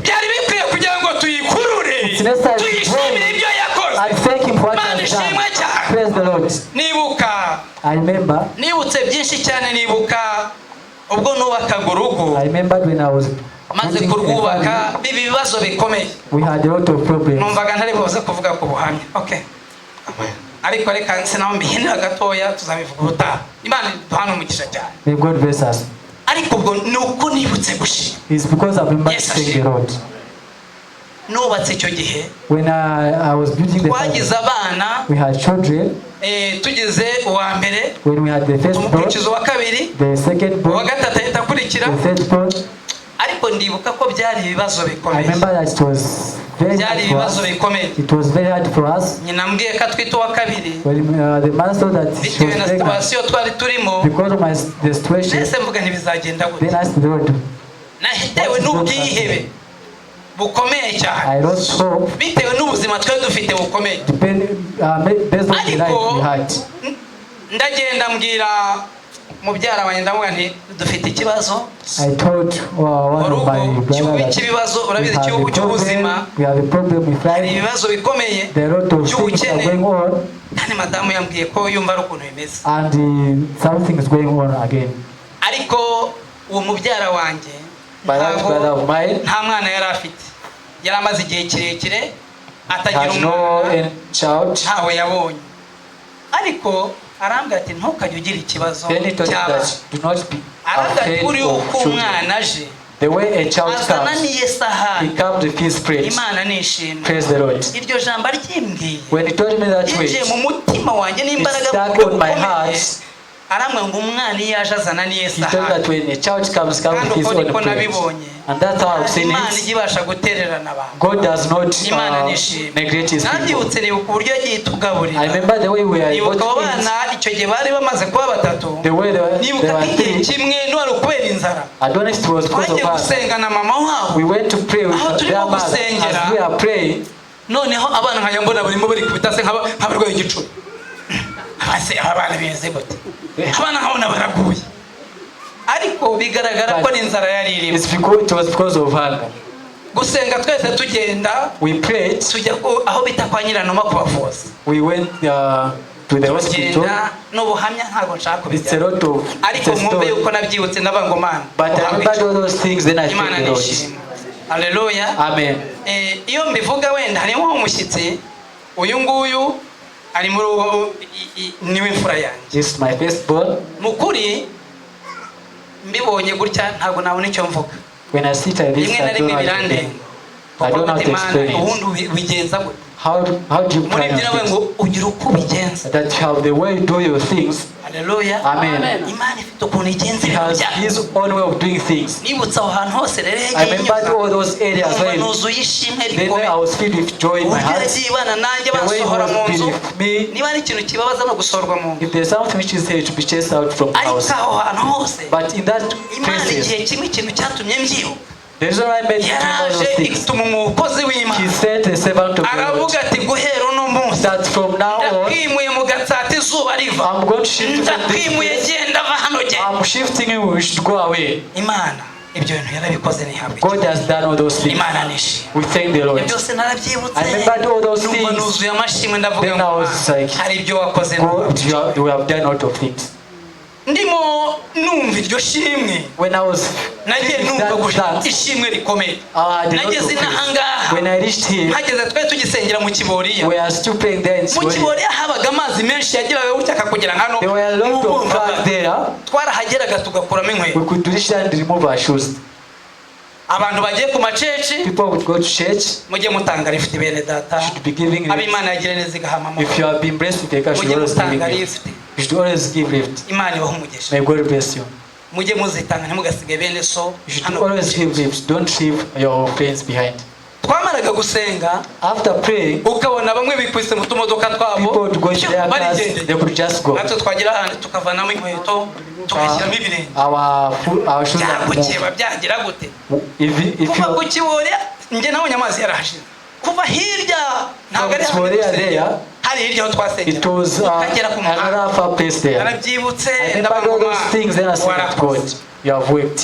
byari bikwiye kugira ngo tuyikurure, It's necessary to tuyishimire pray. ibyo yakoze. I thank Him for what Imana He has done. ishimwe cyane. Praise the Lord. Nibuka, I remember, nibutse byinshi cyane. Nibuka ubwo nubakaga urugo, I remembered when I was maze building a kurwubaka, family, biba ibibazo bikomeye. we had a lot of problems. Numvaga ntari buze kuvuga ku buhamya, okay, ariko reka sinaho mbihinira gatoya, tuzabivuga ubutaha. Imana iduhane umugisha cyane. May God bless us. Ariko ubwo ni uko nibutse gushima. It's because I've remembered Yes, to thank the Lord. Nubatse icyo gihe, When I was building the family, twagize abana. we had children. Tugeze uwa mbere, When we had the first born, tumukurikiza uwa kabiri, the second uwa born, gatatu ahita akurikira. the third born, Ariko ndibuka ko byari ibibazo I bikomeye. remember that it was very Byari hard for ibibazo us. bikomeye. It was very hard for us. Nyina ambwiye ko atwite uwa kabiri, When the man saw that she bitewe was na pregnant, situation twari turimo, because of the situation, mbese mvuga ntibizagenda gute? then I asked the Lord. Nahitewe n'ubwihebe bukomeye cyane, I lost hope bitewe n'ubuzima twari dufite bukomeye. Based on the life Ariko we had. Ndagenda mbwira mubyara wanjye, ndavuga nti dufite ikibazo I told one of urugo my brother that cy'ibibazo, we urabizi, have a igihugu cy'ubuzima, problem, we have a problem with hari life. ibibazo bikomeye There are a lot of things are by'ubukene, going on, kandi madamu yambwiye ko yumva ari ukuntu bimeze. and something is going on again. Ariko uwo mubyara wanjye But that ntago- brother of mine nta mwana yari afite, yari amaze igihe kirekire atagira had no umwana, any child. ntawe yabonye. Ariko arambwira ati ntukajye ugira ikibazo Then he told me cy'abana. that do not be Arambwira ati afraid buriya of uko children. umwana aje, The way a child azana comes, n'iye he sahani. comes with his plate. Imana nishimwe. Praise the Lord. Iryo jambo aryimbwiye, When he told me that way, yinjiye mu mutima wanjye n'imbaraga it stuck mu buryo on my bukomeye. heart. Arambwira ngo umwana iyo aje azana n'iye He told sahani. that when a child comes, comes Kandi with his uko own niko plate. nabibonye. And that's how I've seen Imana it. ijya ibasha gutererana abantu. God does not Imana nishimwe. neglect his people. Nabyibutse, nibuka uburyo yagiye itugaburira. I remember the way we are able Nibuka abo to eat, bana icyo gihe bari bamaze kuba batatu. the way they Nibuka ko were igihe three. kimwe n'uwari ukubera inzara, I don't know if it was because twagiye of us. gusenga na mama wabo. We went to pray with Aho their turimo mother. gusengera, As we are praying, noneho abana nkajya mbona barimo bari kubita se nk'abarwaye igicuri. Abase aba bana bimeze gute? Abana nkabona baraguye, ariko bigaragara ko n'inzara yari irimo. It was because of hunger. Gusenga twese tugenda, We prayed. tujya aho bita kwa Nyiranuma kubavuza. We went to the hospital. Tugenda n'ubuhamya, ntabwo nshaka It's a kubijyamo, lot of it's ariko a mwumve story. yuko nabyibutse, ndavuga ngo Mana But I uhabwe remembered all those things, then I Imana thank the Lord. nishimwe. Haleluya. Amen. Iyo mbivuga wenda harimo umushyitsi. Uyu nguyu ari muri uwo niwe mfura yanjye. This is my firstborn. Mu kuri mbibonye gutya, ntabwo nabona icyo mvuga. When I sit like this, Rimwe na I don't rimwe know how to birandenga. think. I don't know how to explain it. Ubundi ubigenza gute? How do you Muri plan ibyo nawe on ngo things? ugira uko ubigenza. That you have the way you do your things. Haleluya. Amen. Imana ifite ukuntu igenza He ibintu has byayo. his own way of doing things. Nibutse aho hantu hose rero I yagiye remembered all those areas numva where nuzuye ishimwe then rikomeye. I was filled with joy in my Uburyo heart. yagiye ibana nanjye, The way he bansohora mu was nzu. with me. Niba ari ikintu kibabaza no gusohorwa mu nzu. If there's something which is here to be chased out from the Ariko house. aho hantu hose, But in that Imana places, igihe kimwe, ikintu cyatumye mbyibuka, the reason why I made it to all yaraje those things, ituma umukozi he w'Imana sent the servant of the Lord aravuga ati: "Guhera uno munsi that from now on, ndakwimuye mu Gatsata izuba riva. I'm going to shift from this Ndakwimuye, place. genda, va hano, genda." I'm shifting you, we should go away. Imana ibyo bintu yarabikoze, ntihabwe. God has done all those things. Imana nishimwe. We thank the Lord. Ibyo byose narabyibutse, I remembered all those numva things. nuzuye amashimwe, ndavuga Then I ngo was like, hari ibyo wakoze. God, you have done a lot of things. Ndimo numva iryo shimwe, When I was nagiye feeling numva that gusa thanks, ishimwe rikomeye. I had a lot of Nageze praise. n'ahangaha. When I reached here, Hageze twari tugisengera mu Kiboriya. we are still praying there in Mu Somalia. Kiboriya habaga amazi menshi, yageraga gutya akakugera hano. There were a lot of Mu floods there. Twarahageraga tugakuramo inkweto. We could reach and remove our shoes. Abantu bagiye ku machurch, People would go to church, mujye mutanga lift, bene data. should be giving lift. Ab'Imana yagira neza igahama amahoro, If you have been blessed with a car, you should mujye always give mutanga lift. lift. You should always give lift. Imana ibahe umugisha. May God bless you. Mujye muzitanga, ntimugasige bene so You should hano. always give lift. Don't leave your friends behind. Twamaraga gusenga, After praying, ukabona bamwe bikwise mu tumodoka twabo, people would go to their cars, barigendeye. they could just go. Natwe twagera ahandi tukavanamo inkweto, tugashyiramo ibirenge. Our shoes are moved. Byagukeba, byagira gute? If Kuva you ku Kibori, njye nabonye amazi yarahashize kuva hirya, ntabwo ari From hano Kibolya dusengera. there, Hari hirya aho twasengera, it was ukagera ku muhanda. another far place there. Narabyibutse, I remembered all those things, then I said, warakoze. "God, you have worked."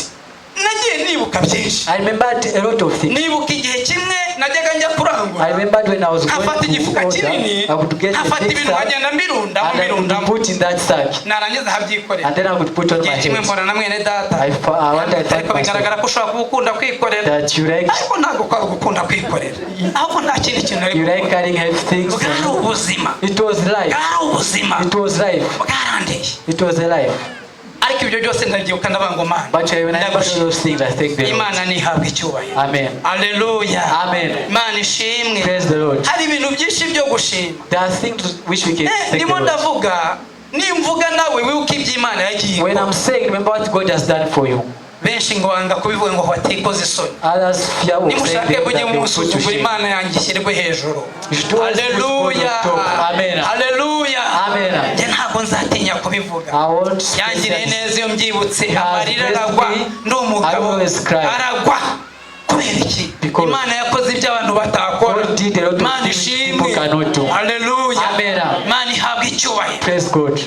Nagiye nibuka byinshi. I remembered a lot of things. Nibuka igihe kimwe najyaga njya kurangura, I remembered when I was going nkafata to igifuka order, kinini, I would get a nkafata big ibintu sack nkagenda mbirundamo, and I would mbirundamo, put in that sack narangiza nkabyikorera. and then I would put on my Igihe kimwe head. mbona na mwene data, I wonder, I thank ariko bigaragara myself ko ushobora kuba ukunda kwikorera, that you like ariko ntabwo kwaba gukunda kwikorera, ahubwo nta kindi kintu nari you like gukora. carrying heavy things. Bwari ubuzima. It was life. Bwari ubuzima. It was life. Bwarandeye. It was a life. Ariko ibyo byose ndabyibuka, ndavuga ngo: "Mana, But when I remember ndagushima." those things, I thank the Lord. Imana ntihabwe icyubahiro. Amen. Aleluya. Amen. Imana ishimwe. Praise the Lord. Hari ibintu byinshi byo gushima. There are things which we can thank the Ndimo Lord. ndavuga, nimvuga nawe wibuke iby'Imana yagiye When ikora. I'm saying, remember what God has done for you. Benshi ngo banga kubivuga ngo batikoze isoni. Others fear of saying Nimushake that mujye they will put to musuzugura, shame. Imana yanjye ishyirwe hejuru. You should always put God on Aleluya. top. Amen. Aleluya. Amen. Njye ntabwo nzatinya kubivuga. I won't speak Yangiriye that. neza, iyo mbyibutse He has amarira blessed aragwa. me. Ndi umugabo, I always cry. aragwa. Kubera iki? Because Imana yakoze ibyo abantu batakora. God did a lot of Imana things ishimwe. people cannot do. Aleluya. Amen. Imana ihabwe icyubahiro. Praise God.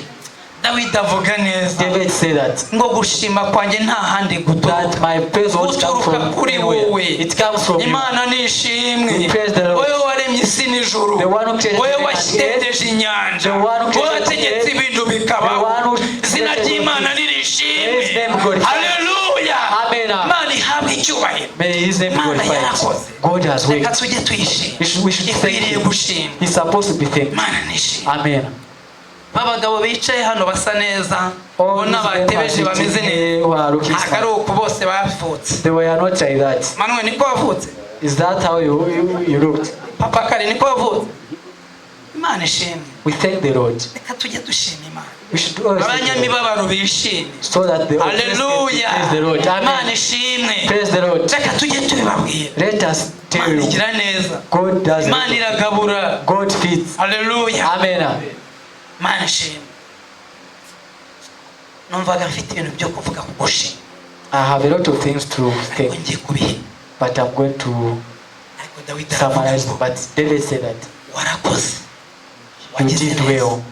Dawidi avuga neza David said that ngo gushima kwanjye nta handi guturuka, that my praise won't come guturuka from kuri anywhere. wowe. It comes from you. Imana nishimwe. We praise the Lord. Wowe waremye isi n'ijuru, The one who created wowe heaven and watendeje inyanja, The one who wowe created wategetse the earth. ibintu bikabaho, The one who izina created ry'Imana all things. nirishimwe. His name glorified. Haleluya. Amen. Imana ihabwe icyubahiro. May His name be Imana glorified. yarakoze. God has Reka worked. tujye tuyishima. We should thank Ikwiriye Him. gushima. He's supposed to be thanked. Imana nishimwe. Amen. B'abagabo bicaye hano basa neza, All ubona these men are batebeje, sitting bameze neza, here who are looking ntabwo ari smart. uku bose bavutse. They were not like that. Manuel, niko wavutse? Is that how you looked? Papa Kare, niko wavutse? Imana ishimwe. We thank the Lord. Reka tujye dushima Imana. We should always thank the Lord. Abanyamibabaro bishime. So that the oppressed can Haleluya. praise the Lord. Imana Amen. ishimwe. Praise the Lord. Reka tujye tubibabwira. Let us tell Imana you. igira neza. God does Imana it. iragabura. God feeds. Haleluya. Amen. Imana ishimwe. Numvaga mfite ibintu byo kuvuga ku gushima, I have a lot of things to ariko think, ngiye kubihe. but I'm going to Ariko Dawidi aravuga summarize. ngo But David said that warakoze, you wagize did neza. well.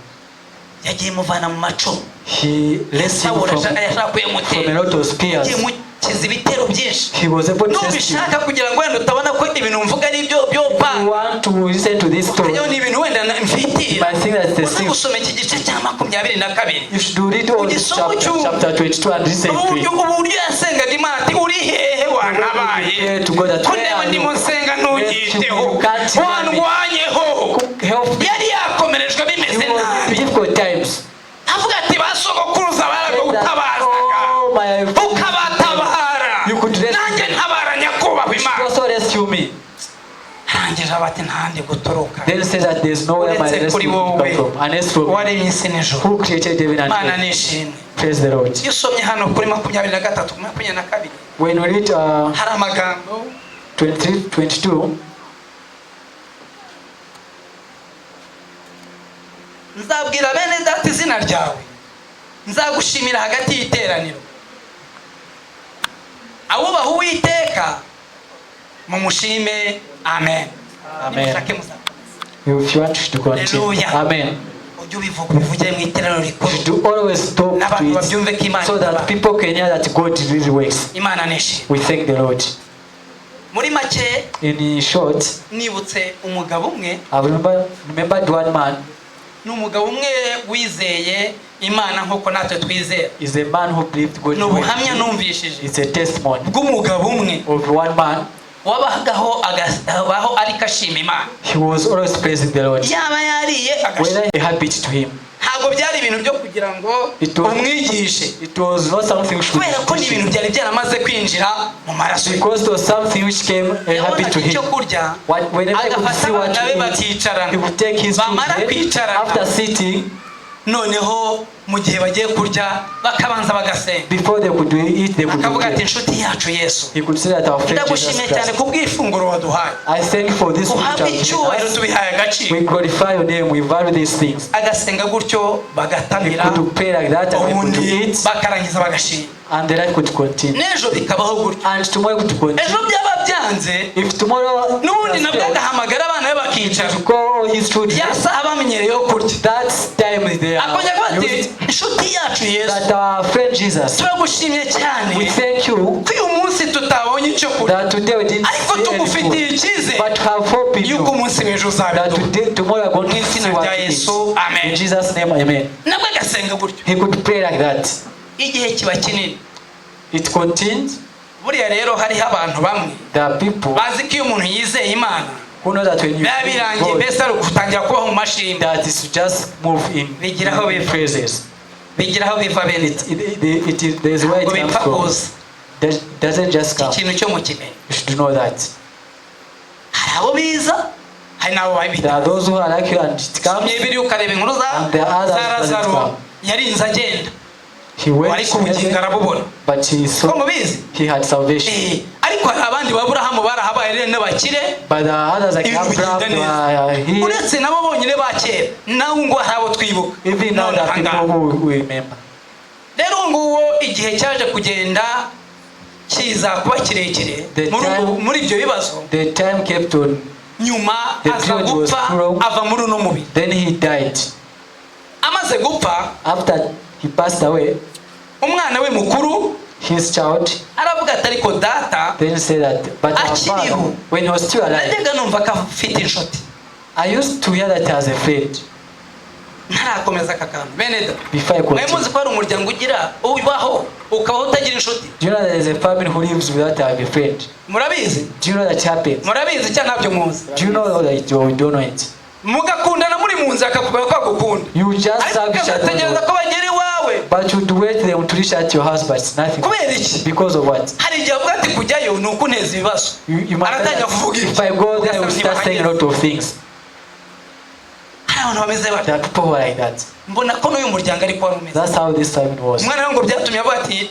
Yagiye imuvana mu macumu. He rescued Sawuli from, yashaka from a kuyamutera. lot of spears. Yagiye imukiza ibitero byinshi. He was able to rescue. Nubishaka, kugira ngo wenda utabona ko ibintu mvuga ari byo byo You pa want to listen to this story? ukajyaho ni ibintu wenda mfitira. I think that's the Uze thing. gusoma iki gice cya 22. You should read all this Igisomo chapter, cy'ubu. chapter 22 and listen to it. Uburyo yasengaga Imana ati: "Uri hehe wantabaye? Pray to God that Ko where ndeba are ndimo you? nsenga, ntugiteho, You can't hear me. wandwanyeho." Help me. Yari yakomerejwe He bimeze was in nabi. difficult times. Avuga ati ba sogokuruza Said that, baragutabazaga, oh my, ukabatabara, You could rescue nanjye ntabara nyakubahwa Imana. also rescue me. Arangije aba ati ntahandi guturuka Then say that there's nowhere my uretse rescue kuri will wowe come from unless from you, waremye isi n'ijuru. who created heaven and Imana earth. nishimwe. Praise the Lord. Iyo usomye hano kuri 23, 22, When we read hari amagambo 23, 22, nzabwira bene data izina ryawe, nzagushimira hagati y'iteraniro. Abubaha Uwiteka mumushime. Amen. Amen. Nimushake muzakomeza. If you want to continue. Hallelujah. Amen. Ujye ubivuga, ubivugire mu iteraniro You rikuru, should always talk n'abantu to babyumve ko it Imana so that itabara. people can hear that God really works. Imana nishimwe. We thank the Lord. Muri make, In short, nibutse umugabo umwe. I remembered one man. Ni umugabo umwe wizeye Imana nk'uko natwe twizera. Is a man who believed God. Ni ubuhamya numvishije It's a testimony bw'umugabo umwe of one man. wabagaho, agabaho ariko ashima Imana. He was always praising the Lord. Yaba yariye agashima. Whether a habit to him, Ntabwo byari ibintu byo kugira ngo umwigishe, it was not something which kubera ko ni ibintu could byari byaramaze kwinjira mu maraso ye. because it was something which came a habit Yabonaga to him. icyo kurya, Whenever he could agafata see what abana be to eat, bakicarana. he would take his Bamara children. kwicarana, After sitting, noneho mu gihe bagiye kurya bakabanza bagasenga. before they could eat, they could Akavuga ati pray. inshuti yacu Yesu, He could say that our friend Jesus ndagushimiye cyane Christ, kubw'ifunguro waduhaye. I thank you for this food Uhabwe you have given icyubahiro, us. tubihaye agaciro. We glorify your name, we value these things. Agasenga gutyo, He bagatamira, could pray like that and they could ubundi eat bakarangiza bagashima. and the life could continue. N'ejo bikabaho gutyo. And tomorrow could continue. Ejo byaba byanze, If tomorrow n'ubundi nabwo has failed, agahamagara abana be bakicara, to call his children, ya saha bamenyereye yo kurya, that time they are akongera kuvuga ati used, inshuti yacu Yesu, that our friend Jesus, turagushimye cyane we thank you ko uyu munsi tutabonye icyo kurya, that today we didn't ariko see any tugufitiye food, icyizere but have hope in yuko you umunsi w'ejo that uzabiduha. today, tomorrow we are going Mu to izina see what rya to eat. Yesu, amen. In Jesus' name, amen. Nabwo agasenga gutyo. He could pray like that. Igihe kiba kinini. It continues. Buriya rero hariho abantu bamwe There are people bazi ko iyo umuntu yizeye Imana who know that when you biba pray birangiye, God, mbese ari ugutangira kubaho mu mashini. that is to just move in, Bigira aho in biva. praises. Bigira aho biva bene. It, there's where it Ntabwo comes bipfa from. kuza. Doesn't just Iki come. kintu cyo mu kimenya. You should know that. Hari abo biza, hari n'abo There babita. are those who are like you and it comes. Somye biri ukareba inkuru za And there are others za that doesn't Lazaro, come. yarinze agenda, He went ariko to ubugingo heaven, arabubona. but he Ko saw mubizi. he had salvation. Eh, ariko hari abandi ba Aburahamu barahabaye rero n'abakire, But there are others like ibintu Abraham, bigenda they neza. were here. Uretse nabo bonyine ba kera, nawe ngo hari abo twibuka Even now none there are ahangaha. people who remember. Rero ubu ngubu igihe cyaje kugenda kiza kuba kirekire The muri muri ibyo bibazo. The time kept on. Nyuma The aza period was gupfa, long. ava muri uno mubiri. Then he died. Amaze gupfa, After he passed away, umwana we mukuru his child aravuga ati ariko data then said that, but our father, Akiriho. when he was still alive, najyaga numva ko afite inshuti. I used to hear that as a friend. Ntarakomeza aka kantu, bene da, Before I mwari muzi continue, ko hari umuryango ugira ubaho ukabaho utagira inshuti? do you know that there's a family who lives without having a friend? Murabizi? Do you know that happens? Murabizi cyangwa ntabyo muzi? Do you know that you don't know it? Mugakundana muri mu nzu, akakubwira ko agukunda, You just ariko serve each ukazategereza other, ko bagera iwawe. but you'd wait them to reach at your house, but it's nothing. Kubera iki? Because of what? Hari igihe avuga ati kujyayo ni ukuneza ibibazo. You might Aratangira kuvuga if I go there, I will start saying a lot of things. Hari abantu bameze batyo. There are people who are like that. Mbona ko n'uyu muryango ariko wari umeze. That's how this family was. Umwana we ngo byatumye avuga ati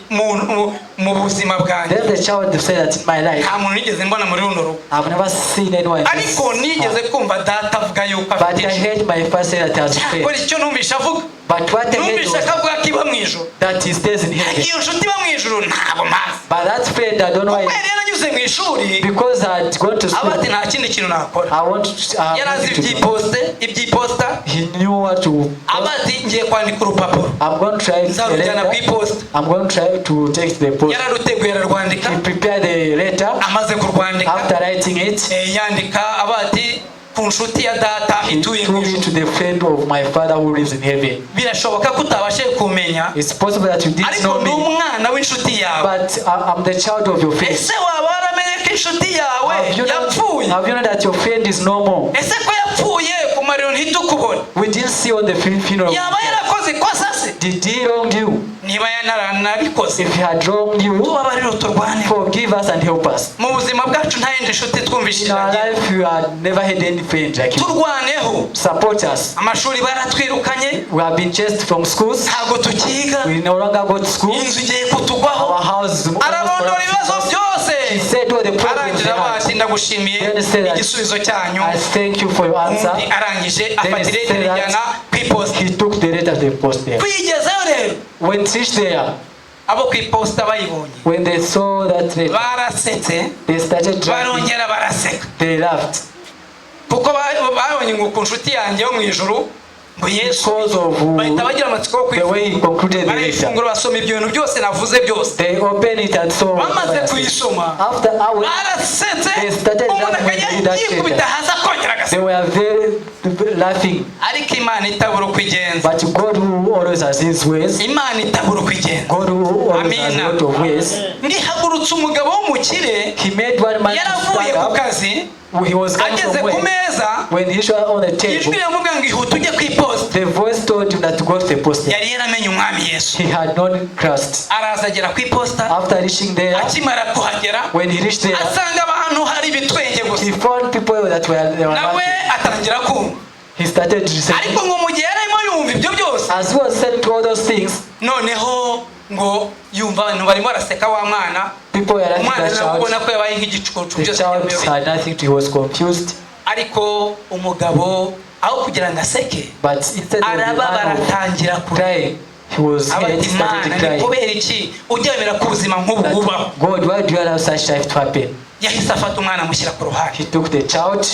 mu buzima bwanjye, Then the child said that in my life, nta muntu nigeze mbona muri runo rugo, I've never seen anyone in this ariko nigeze house. kumva data avuga yuko But afite I inshuti. heard my father say that he has a Cyakora friend. icyo numvishe avuga, But what I heard numvishe was ko avuga ko iba mu ijuru. that he stays in Ariko heaven. iyo nshuti iba mu ijuru ntabwo mpazi. But that friend, I don't know Kuko why. yari yaranyuze mu ishuri, Because I had gone to aba ati school, nta kindi kintu nakora. I want to. I Yari azi have nothing to do. iby'iposita. He knew what to. Aba ati ngiye kwandika urupapuro, I'm going to try a nzarujyana ku letter. iposita. I'm going to try to take the post. Yararuteguye ararwandika. He prepared the letter. Amaze kurwandika, After writing it, yandika aba ati ku nshuti ya data he ituye mu took it ijuru. to the friend of my father who lives in heaven. Birashoboka ko utabashije kumenya, It's possible that you didn't ariko know ndi me, umwana w'inshuti yawe. but I'm the child of your friend. Ese waba waramenye ko inshuti yawe Have you yapfuye? know, have you know that your friend is no more? Ese ko yapfuye ku mariro ntitukubone. We didn't see on the funeral. Yaba yarakoze ikosa se? Did he wrong you? Niba yaranabikoze, If he had wronged you, tubabarire, uturwane. Forgive us and help us. Mu buzima bwacu nta yindi nshuti In twumvishije. our life, we had never had any friend like you. Turwaneho. Support us. Amashuri baratwirukanye. We have been chased from schools. Ntabwo tukiga. We no longer go to school. Inzu igiye kutugwaho. Our house is almost Ararondora ibibazo collapsed. byose. He said all the problems they Arangira had. bati ndagushimiye Then he said that, igisubizo cyanyu. I thank you for your answer. Undi arangije Then afata he iletter said that ijyana ku iposita. he took the letter to the post there. Kuyigezayo rero, When he reached there, abo ku iposita bayibonye when they saw that letter, barasetse, they started laughing. barongera baraseka, They laughed kuko babonye ngo ku nshuti yanjye yo mu ijuru ngo Yesu, because of bahita bagira amatsiko yo the way he concluded the letter. barayifungura, basoma ibyo bintu byose navuze byose. They opened it and saw. Bamaze kuyisoma, After hours, barasetse. they started Umuntu laughing akajya when they read that yikubita letter. hasi akongera They agaseka. were very laughing. Ariko Imana itabura uko igenza. But God who always has his ways, Imana itabura uko igenza. God who always has a Amina. lot of ways, Ngihagurutse umugabo w'umukire. He made one man to Yaravuye stand ku up. kazi. He was coming Ageze from ku work. meza, When he showed on the ijwi table, riramubwira ngo ihute ujye ku iposita. the voice told him that to go to the post. Yari yaramenye Umwami Yesu. He had known Christ. Araza agera ku iposita. After reaching there, Akimara kuhagera, when he reached there, asanga abantu hari ibitwenge gusa. he found people that were Nawe laughing. atangira kumva. He started listening. Ariko ngo mu gihe yarimo yumva ibyo byose, As he was saying to all those things, noneho ngo yumva abantu barimo baraseka wa mwana. People were laughing Umwana that nawe ubona child. ko yabaye nk'igicucu The byose child byamuyoboye. had nothing to, he was confused. Ariko umugabo aho kugira ngo aseke, But instead of the arababara, man of atangira kurira. crying, he was Aba hurt, ati started Mana, ni crying. kubera iki ujya wemera ko ubuzima nk'ubu That, bubaho? God, why do you allow such life to happen? Yahise afata umwana amushyira ku ruhande. He took the child,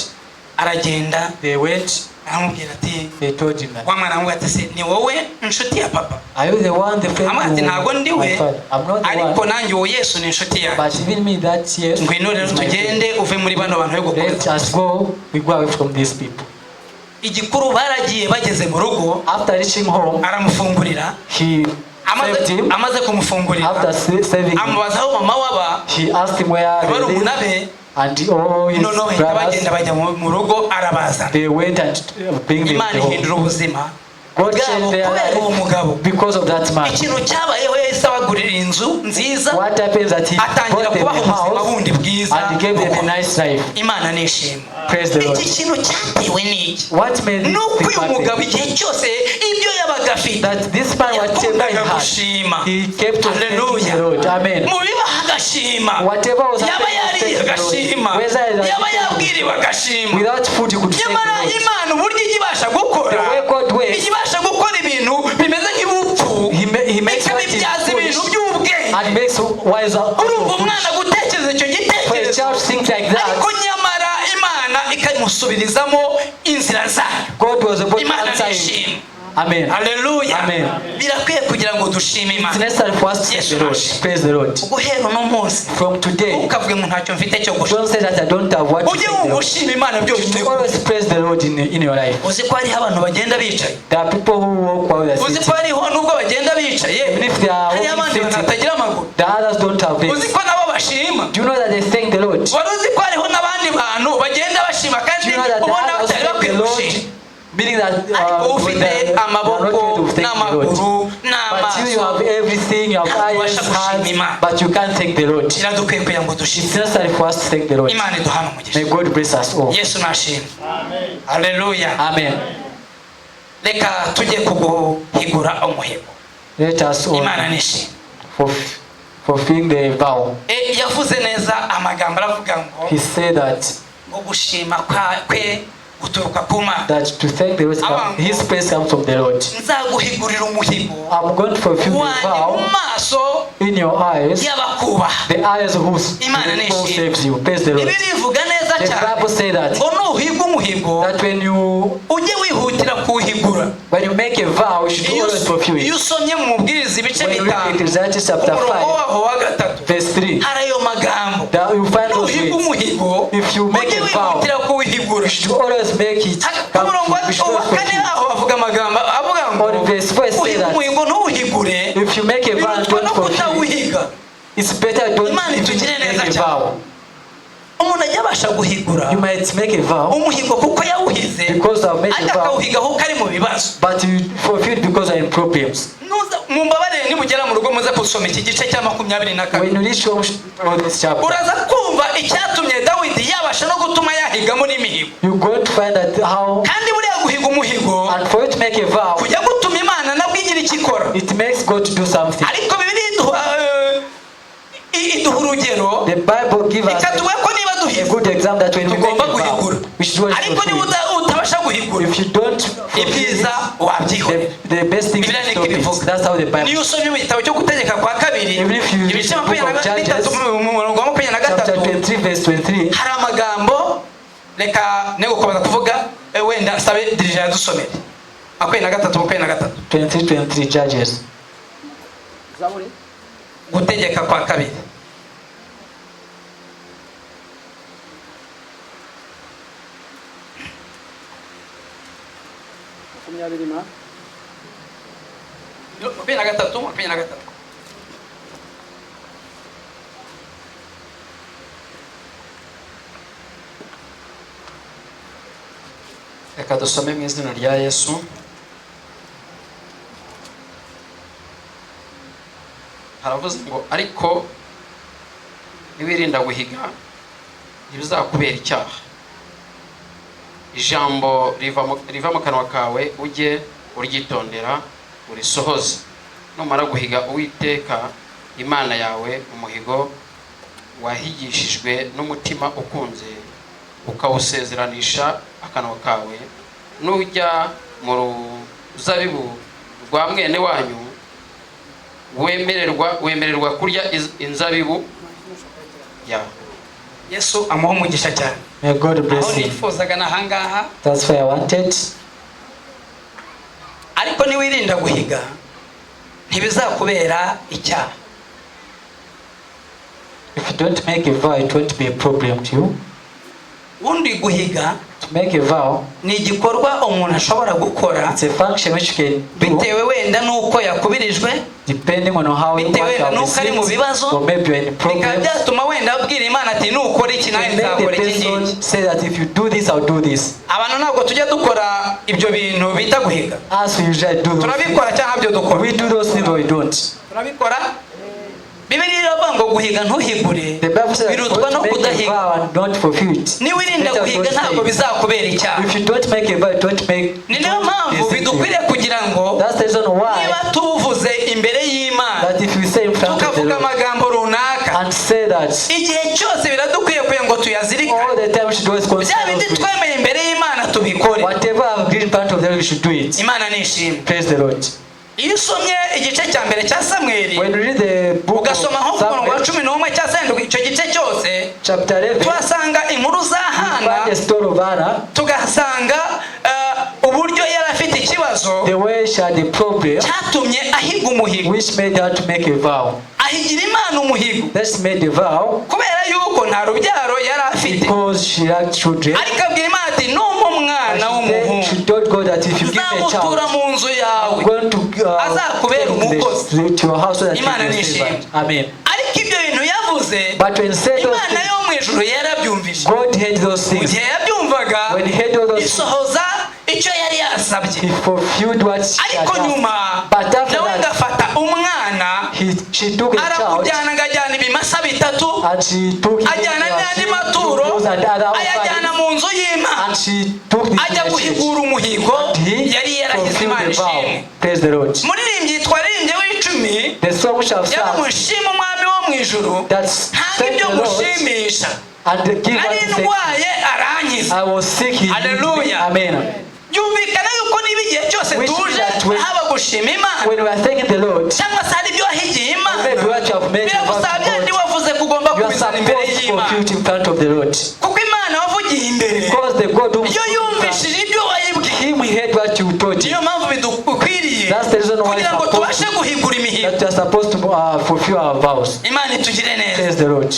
Aragenda, they went, aramubwira ati, they told him that, wa mwana aramubwira ati se ni wowe inshuti ya papa? are you the one, the friend Amubwira ati who ntabwo ndi my we, father? I'm not the ariko one. nanjye uwo Yesu ni inshuti yanjye. But even me, that yes, Ngwino rero is my friend. tugende uve muri bano bantu yo Let gukomeza. us go, we go away from these people. Igikuru baragiye, bageze mu rugo, After reaching home, aramufungurira. He Amaze, saved him. amaze kumufungurira, After saving him, amubaza aho mama waba, he asked him where they barumuna live be. And all his Noneho bahita brothers. bagenda bajya mu rugo, arabazana. They went and bring them Imana to home. ihindura ubuzima God bwabo changed their kubera uwo life mugabo. Because of that man. Ikintu cyabayeho, yahise abagurira inzu nziza, What happens that he atangira bought them kubaha a ubuzima house bundi bwiza. and he gave them a nice life. Imana nishima. Praise the Lord. Iki kintu cyatewe n'iki? What made Ni this uko thing uyu mugabo happen? igihe cyose ibyo yabaga afite, That this man, whatever he yakundaga had, gushima. he kept on thanking Hallelujah. the Lord. Amen. Mu bibaho agashima. Whatever was Yaba happening, yariye thank the Lord. agashima, Whether it yaba was yabwiriwe agashima. without food, he could thank Nyamara the Lord. Imana uburyo ijya ibasha gukora, The way God works, ijya ibasha gukora ibintu bimeze nk'ibupfu, He makes what is ikabibyaza ibintu foolish by'ubwenge. And makes wise out of Urumva foolish. umwana gutekereza icyo For a gitekerezo, child to think like that, ariko nyamara Imana ikamusubirizamo inzira zayo. God was about to Imana answer him. nishimwe. Amen. Haleluya. Amen. Birakwiye kugira ngo dushime It's Imana. necessary for us to thank Yes, the Lord. Lord. Praise the Lord. Guhera uno munsi, From today, ukavuge ngo ntacyo mfite cyo gushima. don't say that I don't have what to Ujye thank the wumva Lord. ushima Imana byonyine. Always praise the Lord in your life. Uzi ko hariho abantu bagenda bicaye? There are people who walk while they are Uzi sitting. ko hariho nubwo bagenda bicaye, Even if they are hariho walking abandi bantu sitting, batagira amaguru? the others don't have Uzi legs. ko nabo bashima? Do you know that they thank the Lord? Wari uzi ko hariho n'abandi bantu bagenda bashima Do kandi you know that the ubona others batari thank bakwiye the Lord? gushima? Meaning that Ariko when ufite they are not amaboko ready to thank the Lord. n'amaguru But you n'amaso, have everything, you have ntabwo eyes, ubasha gushima hands, Imana. but you can't thank the Lord. Biradukwiye kugira ngo dushime. It's necessary for us to thank the Lord. Imana iduhane umugisha. May God bless us all. Yesu nashimwe. Haleluya. Amen. Reka tujye kuguhigura umuhigo. Let us all Imana nishimwe. Fulfill the vow. E, yavuze neza amagambo aravuga ngo He said that ngo gushima kwe guturuka ku Mana. that to thank the Lord, his praise comes from the Lord. Nzaguhigurira umuhigo I'm going to fulfill the wanjye mu vow maso in your eyes, y'abakubaha. The eyes who, Imana who nishimwe. saves you. Praise the Lord. Ibi bivuga neza The cyane Bible says that ngo nuhiga umuhigo, that when you ujye wihutira kuwuhigura. when you make a vow, you should Iyo always fulfill iyo it. usomye mu Mubwiriza ibice When you read 5, Ecclesiastes chapter umurongo 5, waho wa 3, verse 3, hari ayo magambo: that you find those nuhiga words. umuhigo, If you make ujye a vow, wihutira kuwuhigura. you should always make it Ku come murongo true. You should wa always 4 fulfill it. aho bavuga amagambo avuga ngo On verse 4 it says uhiga that umuhigo ntuwuhigure, if you make a vow and birutwa don't no fulfill it, kutawuhiga. it's better don't Imana even itugirire neza make a cyane. vow. Umuntu ajya wabasha guhigura You might make a vow umuhigo kuko yawuhize, because I've made ariko a vow, akawuhiga kuko ari mu bibazo. But you fulfill because you're in problems. Nuza- mumbabarire, nimugera mu rugo muze gusoma iki gice cya 22. When you reach home, read this chapter. Uraza kumva icyatumye Dawidi yabasha no gutuma yahigamo n'imihigo. You go to find out how, Kandi buriya guhiga umuhigo and for you to make a vow, kujya gutuma Imana nabwo igira icyo ikora. It makes God to do something. Ariko Bibiliya iduha iduha urugero, The Bible gives us ikatubwira ko niba a duhize good example that when we make tugomba a vow, guhigura, we should always ariko niba fulfill it. utabasha guhigura, If you don't fulfill ibyiza it, wabyihorera. the best thing is Bibiliya to niko stop it. ibivuga. That's how the Bible. Niyo usomye mu gitabo cyo Gutegeka kwa Kabiri, Even if you read ibice the book makumyabiri of na bitatu, Judges, mu murongo wa makumyabiri na chapter gatatu, 23, verse 23, hari amagambo. Reka ne gukomeza kuvuga, wenda nsabe dirija yadusomere 23 23. 23, 23, Judges. Zaburi. Gutegeka kwa Kabiri. Makumyabiri na 23 23. Reka dusome mu izina rya Yesu. Haravuze ngo: "Ariko niwirinda guhiga, ntibizakubera icyaha. Ijambo riva mu kanwa kawe ujye uryitondera urisohoze. Numara guhiga Uwiteka Imana yawe umuhigo wahigishijwe n'umutima ukunze, ukawusezeranisha akanwa kawe, nujya mu ruzabibu rwa mwene wanyu, wemererwa kurya inzabibu ya." Yesu amuha umugisha cyane. May God Aho bless you. nifuzaga ni ahangaha. That's why I wanted. Ariko niwirinda guhiga, ntibizakubera icyaha. If you don't make a vow, it won't be a problem to you. Ubundi guhiga To make a vow, ni igikorwa umuntu ashobora gukora it's a function which you can do bitewe wenda n'uko yakubirijwe, depending on how you bitewe what you have n'uko ari mu received, bibazo, or maybe you're in bikaba problems. byatuma wenda abwira Imana ati: "Nukora iki, To nanjye make the nzakora iki ngiki." person say that if you do this, I'll do this. Abantu ntabwo tujya dukora ibyo bintu bita guhiga. As we usually do those Turabikora things. cyangwa byo dukora? We do those things or we don't. Turabikora. Bibiliya iravuga ngo guhiga ntuhigure The Bible says that birutwa don't no make a kudahiga. vow and don't fulfill it. Niwirinda Better guhiga don't ntabwo say. bizakubera icyaha. If you don't make a vow, don't make. Ni nayo don't mpamvu listen to bidukwiriye it. kugira ngo That's the reason why niba tuvuze imbere y'Imana, that if you say in front of the tukavuga Lord amagambo runaka, and say that igihe cyose biradukwiye kugira ngo tuyazirikane. all the time we should always Bya consider bindi those things. twemeye imbere y'Imana tubikore. Whatever I've agreed in front of the Lord, we should do it. Imana nishimwe. Praise the Lord. Iyo usomye igice cya mbere cya Samweli, When you read the book of ugasoma nko ku murongo wa Samuel, 11 cyangwa se icyo gice cyose, chapter 11, tuhasanga inkuru za you Hana, find the story of Hannah, tugasanga uburyo yari afite ikibazo the way she had a problem, cyatumye ahiga umuhigo, which made her to make a vow. ahigira Imana umuhigo, Let's made a vow kubera yuko nta rubyaro yari afite, because she had children. ariko abwira Imana ati: "Numpa umwana And she, said, w'umuhungu, she told God that if you give me a child, nzamutura mu nzu yawe, I'm going to azakubera take umukozi." to your house so that you Imana can be a nishimwe. servant. Amen. Ariko ibyo bintu yavuze, But when he said those Imana things, yo mu ijuru yarabyumvise. God heard those Mu things. gihe yabyumvaga, When he heard all those things, isohoza icyo yari yasabye. he fulfilled what she had Ariko nyuma asked. But after nawe that, ngafata umwana, she took a child aramujyana, ngo ajyana ibimasa bitatu, and she took him ajyana n'andi maturo, those and other ayajyana offerings, mu nzu y'Imana, and she took the ajya guhigura umuhigo and he yari yarahize. fulfilled Imana the vow. ishimwe. Praise the Lord. Muririmbyi twaririmbye w'icumi The song which I've yaba sung mushima Umwami wo mu ijuru, that ntabwo thank ibyo the Lord mushimisha. and give Nari us thanks. ndwaye, arankiza. I was sick. He healed me. Hallelujah. Amen. Byumvikana yuko niba igihe cyose Which tuje means that haba gushima Imana, when we are thanking the Lord, cyangwa se hari ibyo wahigiye Imana, maybe what you have made biragusaba about bya bindi God, wavuze ko ugomba you are kubizana imbere supposed to y'Imana, fulfill it in front of the Lord. kuko Imana wavugiye imbere, Because the God who iyo yumvishije ibyo wayibwiye, him, he heard what you told him. niyo mpamvu bidukwiriye That's the reason why kugira ngo it's tubashe guhigura imihigo. That we are supposed to fulfill our vows. Imana itugire neza. Praise the Lord.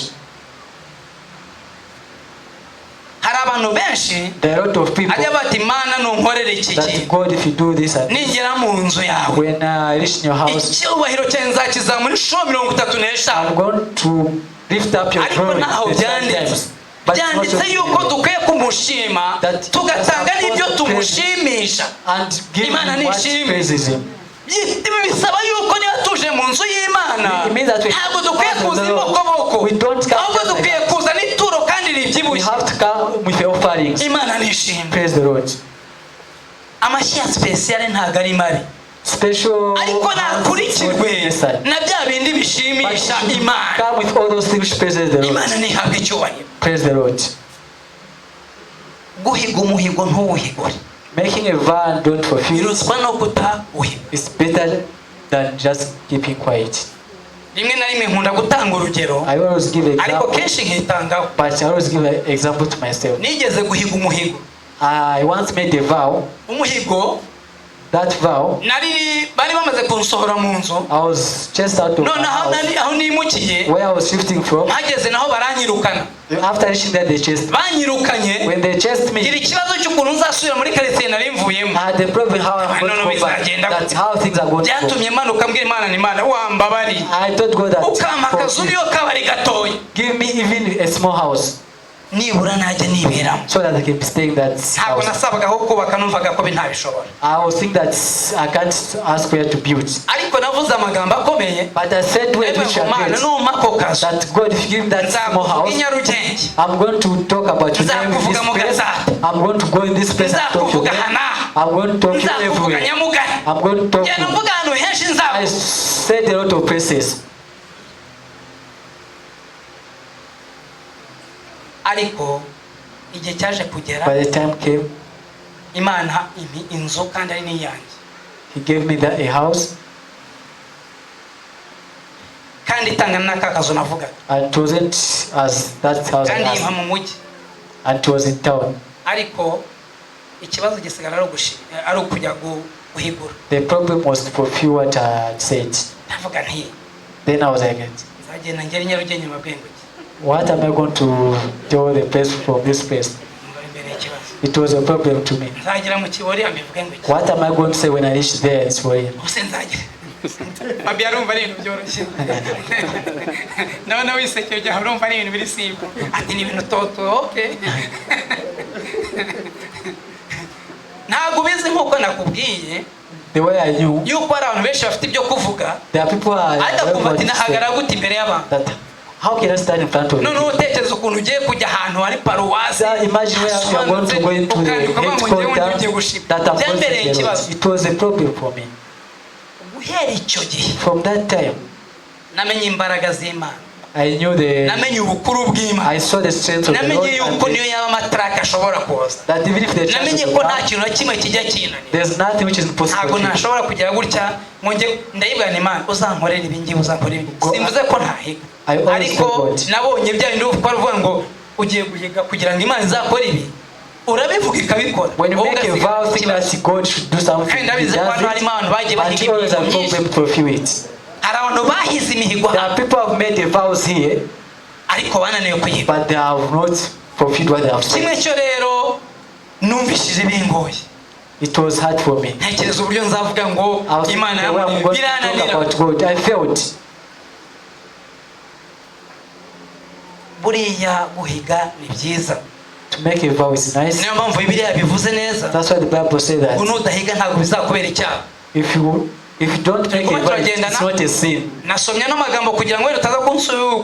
Hari abantu benshi There are a lot of people ajya bati: "Imana, nunkorere iki that kintu, God, if you do this, and ningera mu nzu yawe, when I reach in your house, icyubahiro cyawe nzakizamura inshuro 35." I'm going to lift up your Ariko glory ntaho the byanditse. times. But it's not Byanditse yuko your dukwiye kumushima, That tugatanga we are n'ibyo supposed to praise tumushimisha. And give Imana him what nishimwe. praises him. Ibi bisaba yuko niba tuje mu nzu y'Imana, It means that we ntabwo dukwiye come to kuza the Lord. ibokoboko, We don't come ahubwo just like dukwiye that. kuza n'ituro kandi We ribyibushye. have to come with the offerings. Imana nishimwe. Praise the Lord. Amashyi ya spéciale ntabwo ari mabi, Special ariko hands is not nakurikirwe necessary. na bya bindi But bishimisha you should Imana. come with all those things which praises the Lord. Imana ntihabwe icyubahiro. Praise the Lord. Guhiga umuhigo ntuwuhigure Making a vow and don't fulfill birutwa no kutawuhiga. is better than just keeping quiet. Rimwe na rimwe nkunda gutanga urugero, I always give ariko example, kenshi nkitangaho. but I always give an example to myself. Nigeze guhiga umuhigo. I once made a vow. Umuhigo That vow, nari bari bamaze kunsohora mu nzu. I was chased out of my Noneho house nari aho nimukiye, where I was shifting from. mpageze naho baranyirukana. After reaching there, they chased me. Banyirukanye, When they chased ngira me, ikibazo cy'ukuntu nzasubira muri karitsiye nari mvuyemo. I had the problem how I'm going No, to no, go back. bizagenda. That's how things are going to go. Byatumye manuka mbwira Imana ni Imana wambabariye I told God that ukampa akazu forgive. niyo kabari gatoya, Give me even a small house nibura najya niberamo. so that I can be staying in that Ntabwo house. nasabwaga aho kubaka, numvaga ko ntabishobora. I was thinking that I can't ask where to build. Ariko navuze amagambo akomeye. But I said where Yewe which ngo are Mana, great. numpa ako kazu, That God, if you give me that small nzakuvuga house, i Nyarugenge, I'm going to talk about your name in this nzakuvuga mu place. Gatsata, I'm going to go in this place and talk your nzakuvuga name. aha n'aha, I'm going to talk you nzakuvuga everywhere. Nyamugari, I'm going to talk ngenda you. mvuga ahantu henshi I nzakuvuga. said a lot of places. Ariko igihe cyaje kugera, By the time came, Imana impa inzu kandi ari n'iyanjye, He gave me a house, kandi itangana n'aka kazu navugaga, and it wasn't as that house I kandi asked, impa mu mujyi. And it was in town. Ariko ikibazo gisigara ari ari ukujya guhigura. The problem was to fulfill what I had said. Ndavuga nti Then I was like, nzagenda ngere i Nyarugenge mbabwenge what am I going to tell the place from this place? ngo imbere ikibazo. It was a problem to me. Nzagera mu Kibori mbivuge ngo iki? What am I going to say when I reach there? It's for him. Ubuse nzagera Fabi arumva ari ibintu byoroshye, ndabona wisekeye ujya urumva ari ibintu biri simple, ati ni ibintu toto. Okay, ntabwo ubizi nk'uko nakubwiye The way I knew, yuko hari abantu benshi bafite ibyo kuvuga, there are people I ariko akumva ati to say nahagarara gute imbere y'abantu? that how can I stand in front of you? Noneho utekereza ukuntu ugiye kujya ahantu hari paruwasi So imagine where you are going to go into the ukandika uvuga ngo njyewe headquarters ngiye gushima. that I'm going to Byambereye the ikibazo. Lord. It was a problem for me. Guhera icyo gihe, From that time, namenye imbaraga z'Imana, I knew the namenye ubukuru bw'Imana, I saw the strength of the namenye Lord and yuko niyo yaba amataraka ashobora kuza, that even if the church namenye is ko nta down, kintu na kimwe kijya kinanira. there's nothing which is impossible Ntabwo to you. nashobora kugera gutya ngo njye ndayibwira Imana uzankorera ibi ngibi, uzankorera ibi. Go- Simvuze ko ntahiga, I always ariko tell God. nabonye bya bindi uko uvuga ngo ugiye guhiga kugira ngo Imana izakore ibi, urabivuga ikabikora. When you Wowe make a ugasigara vow, think ikibazo. that God should do something, Kandi He ndabizi ko does hano harimo it, abantu bagiye and bahiga always imihigo a myinshi. problem to fulfill it. Hari abantu bahize imihigo There are hano, people who have made the vows here, ariko bananiwe kuyiga. but they have not fulfilled what they have Kimwe said. cyo rero numvishije bingoye. It was hard for me. Ntekereza uburyo nzavuga ngo I was Imana thinking, where I'm going to talk birananira. about God. I failed. Buriya guhiga ni byiza. To make a vow is nice. Niyo mpamvu Bibiliya bivuze neza That's why the Bible says ngo that nudahiga ntabwo bizakubera icyaha. if you don't make a Kuba vow, turagendana. it's not a sin. Nasomye ano magambo kugira ngo wenda utaza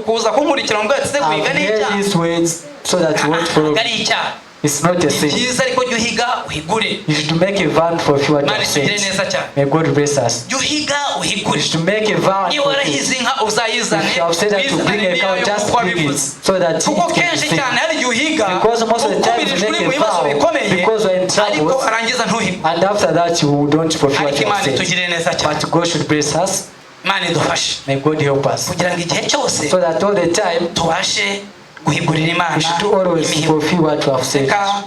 kuza kunkurikira ngo ati se I've guhiga ni heard icyaha? these words so that you won't follow Ntabwo ari me. icyaha. It's not a Ni sin. byiza, ariko jya uhiga uhigure. You should make a vow and fulfill what you Imana have itugire said. neza cyane. May God bless us. Jya uhiga uhigure. You should make a vow and Niba fulfill. warahize inka uzayizane, If you have said that to bring uyizane a cow, n'iyayo just kuko bring it wabivuze. so that it Kuko can be kenshi seen. cyane hari igihe uhiga Because most of the time you ukubirijwe uri make mu a bibazo vow bikomeye, because you're in ariko troubles, warangiza ntuhigwe. and after that you don't fulfill what Ariko you have Imana said. itugirire neza cyane. But God should bless us. Imana idufashe May God help us. kugira ngo igihe cyose So that all the time tubashe guhigurira Imana we should always imihigo. fulfill what we have said. Reka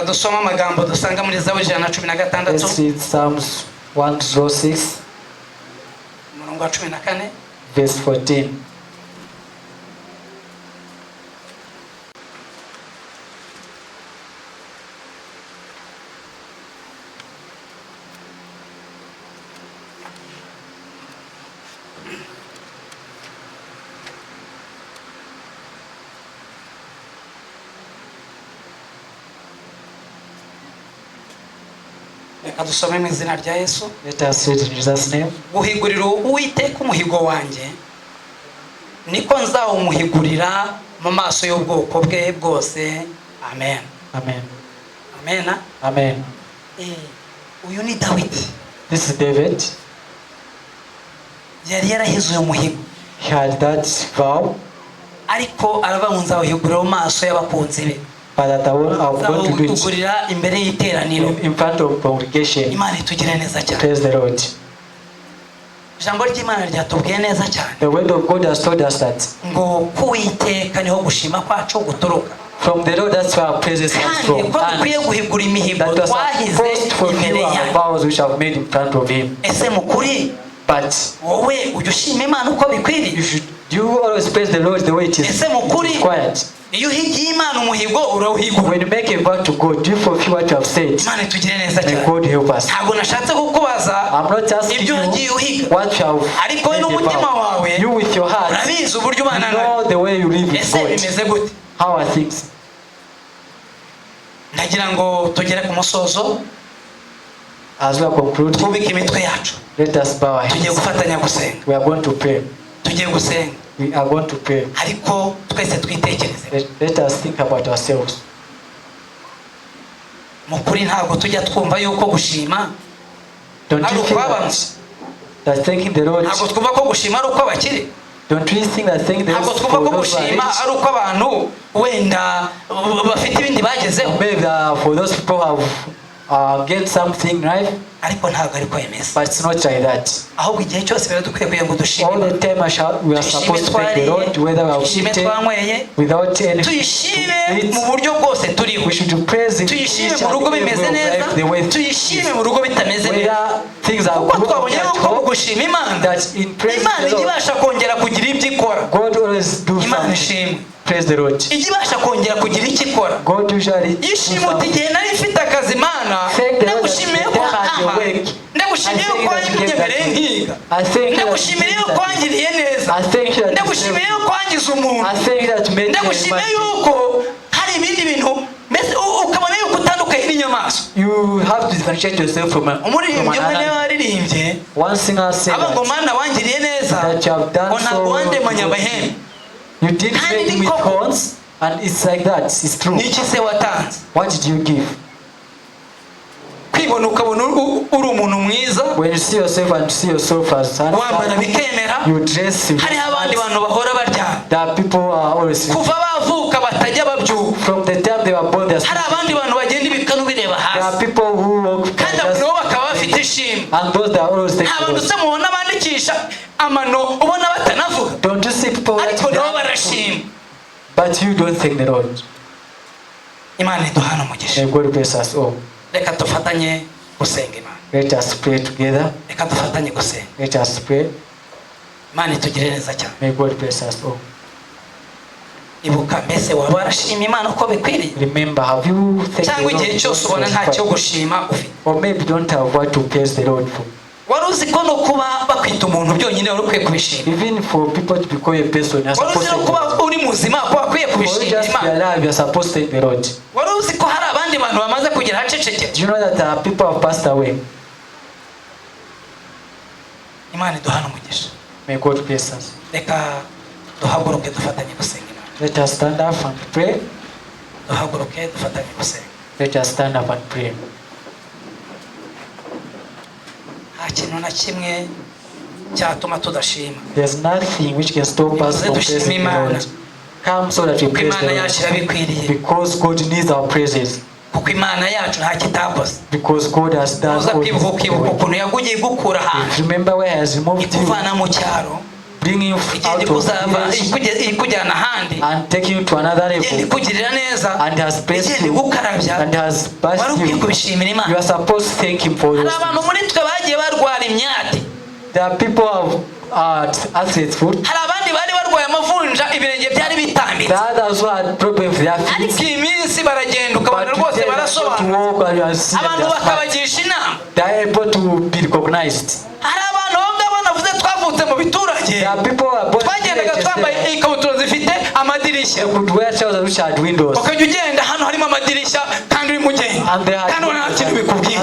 dusome amagambo dusanga muri Zaburi 116, Let's read Psalms 106, umurongo wa 14. verse 14. Reka dusome mu izina rya Yesu. Let us read in Jesus' name. Guhigurira Uwiteka umuhigo wanjye, niko nzawumuhigurira mu maso y'ubwoko bwe bwose. Amen. Amen. Amen. Amen. Uyu ni Dawidi. This is David. Yari yarahize uyu muhigo. He had that vow, Ariko aravuga ngo nzawuhigurira mu maso y'abakunzi be. but that I'm going to do it Nzawuhigurira imbere y'iteraniro. in front of congregation. Imana itugire neza cyane. Praise the Lord. Ijambo ry'Imana ryatubwiye neza cyane The word of God has told us that ngo kuwiteka niho gushima kwacu guturuka. From the Lord, that's where our praises comes Kandi from. ko dukwiye And guhigura imihigo that was twahize supposed to imbere fulfill our yayo. vows which have made in front of Him. Ese mukuri But wowe ujya ushima Imana uko bikwiriye? you should do you always praise the Lord the way it is, Ese mukuri it is required? Iyo uhigiye Imana umuhigo, urawuhigura? When you make a vow to God, do you fulfill what you have said? Imana itugire neza May cyane. God help us. Ntabwo nashatse kukubaza I'm not asking ibyo wagiye you uhiga, what you have ariko we made a n'umutima vow. wawe You with your heart, urabizi uburyo ubana you nayo. know the way you live with Ese God. bimeze gute? How are things? Ndagira ngo tugere ku musozo. As we are concluding, Twubike imitwe yacu. let us bow our Tugiye heads. gufatanya gusenga. We are going to pray. Tugiye gusenga. We are going to pray. Ariko twese twitekereze. Let us think about ourselves. Mu kuri ntabwo tujya twumva yuko gushima Don't ari you think ukw'abantu. that thanking the Lord, Ntabwo twumva ko gushima ari ukw'abakire. Don't you think that thanking the Ntabwo Lord twumva for ko those who are gushima rich? Ari uko abantu wenda bafite ibindi bagezeho. Maybe for those people who have get something, right? Ariko ntabwo ariko bimeze. But it's not like that. Ahubwo igihe cyose biba dukwiye kugira ngo dushime. All the time we are Tuyishime supposed to thank the twariye, Lord, whether we have tuyishime eaten twanyweye, without any tuyishime to mu eat. Buryo bwose turiho. We should praise in Tuyishime each mu and rugo every bimeze way of neza, life, the way tuyishime mu rugo bitameze neza, whether things are kuko good twabonye at yuko mu home, gushima Imana, that in praising Imana the ijya Lord, ibasha kongera kugira ibyo ikora. God always do Imana something. ishimwe. Praise the Lord. Ijya ibasha kongera kugira icyo ikora. God usually do Yishima uti something. igihe nari mfite akazi, Mana, Thank the Lord that ndagushimiye the ko time at your wampaye, work. ndagushimiye I ko thank you that you gave wanyemereye that nkiga, I thank you that you ndagushimiye did yuko that. wangiriye neza, I thank you that you ndagushimiye saved me. yuko wangize umuntu, I thank you that you made me a ndagushimiye human being. yuko hari ibindi bintu mbese ukabona yuko utandukanye n'inyamaswa. You have to differentiate yourself from Umuririmbyi umwe niwe another. waririmbye One singer said aba ngo that, Mana wangiriye neza, that you have done ngo ntabwo so wandemanye well. amahembe. You didn't Kandi make ni me with koko. horns, and it's like that. It's true. Ni iki se watanze? What did you give? Kwibona ukabona uri umuntu mwiza, When you see yourself and see yourself as wambara handsome, bikemera, you dress with hariho abandi bantu bahora baryama There are people who are always kuva bavuka batajya babyuka. From the time they were born. They are Hari abandi bantu bagenda ibikanu bireba There are hasi, people who walk kandi just, nabo bakaba bafite ishimwe. And those that are always Nta thank the bantu Lord. se mubona bandikisha amano, ubona batanavuga, Don't you see people that ariko nabo barashima? But you don't thank the Lord. Imana iduhana umugisha. May God bless us all. Reka dufatanye gusenga Imana. Let us pray together. Reka dufatanye gusenga. Let us pray. Imana itugire neza cyane. May God bless us all. Ibuka, mbese waba warashima Imana uko bikwiriye, Remember, have you thanked the cyangwa igihe Lord? cyose ubona nta cyo gushima ufite? Or maybe you don't have what to praise the Lord for. Wari uzi ko no kuba bakwita umuntu byonyine wari ukwiye kubishima? Even for people to become a person, you're Wari uzi supposed no to kuba thank the Lord. uri muzima ko wakwiye For you kubishimira just be Imana? alive, you're supposed to thank the Lord. Wari uzi ko hari abandi bantu bamaze kugera ahacecekera? Do you know that people have passed away? Imana iduhana umugisha. May God bless us. Reka duhaguruke dufatanye gusenga Imana. Let us stand up and pray. Duhaguruke dufatanye gusenga. Let us stand up and pray. Nta kintu na kimwe cyatuma tudashima. There's nothing which can stop us from praising the Lord. Come so that we Kuko praise Imana the yacu Lord. irabikwiriye. Because God needs our praises. Kuko Imana yacu nta kitakoze. Because God has done Uza all kwibuka, this. ukibuka ukuntu yagugiye igukura ahantu, Remember where He has removed you, ikuvana mu cyaro, bring you igenda out of ikuzava village ikujyana ahandi, and take you to another igenda level ikugirira neza, and has blessed igenda you igukarabya, and has wari blessed ukwiye you. kubishimira You Imana. are supposed to thank Him for Hari those abantu things. muri twe bagiye barwara imyate. There are people who have athlete's foot. Hari abandi bari barwaye amavunja, ibirenge byari bitambitse. The others who had problems with their feet. Ariko iyi minsi baragenda ukabona But rwose today they are able to barasobanura, walk and you are seeing abantu they are smart. bakabagisha inama. They are able to be recognized. Hari abantu abo ngabo navuze twavutse mu biturage, There are people who are born in twagendaga villages twambaye there ikabutura zifite amadirishya. amadirishya. They could wear trousers which had windows. Ukajya ugenda hano harimo amadirishya kandi urimo ugenda And they had kandi ubona nta kintu bikubwiye.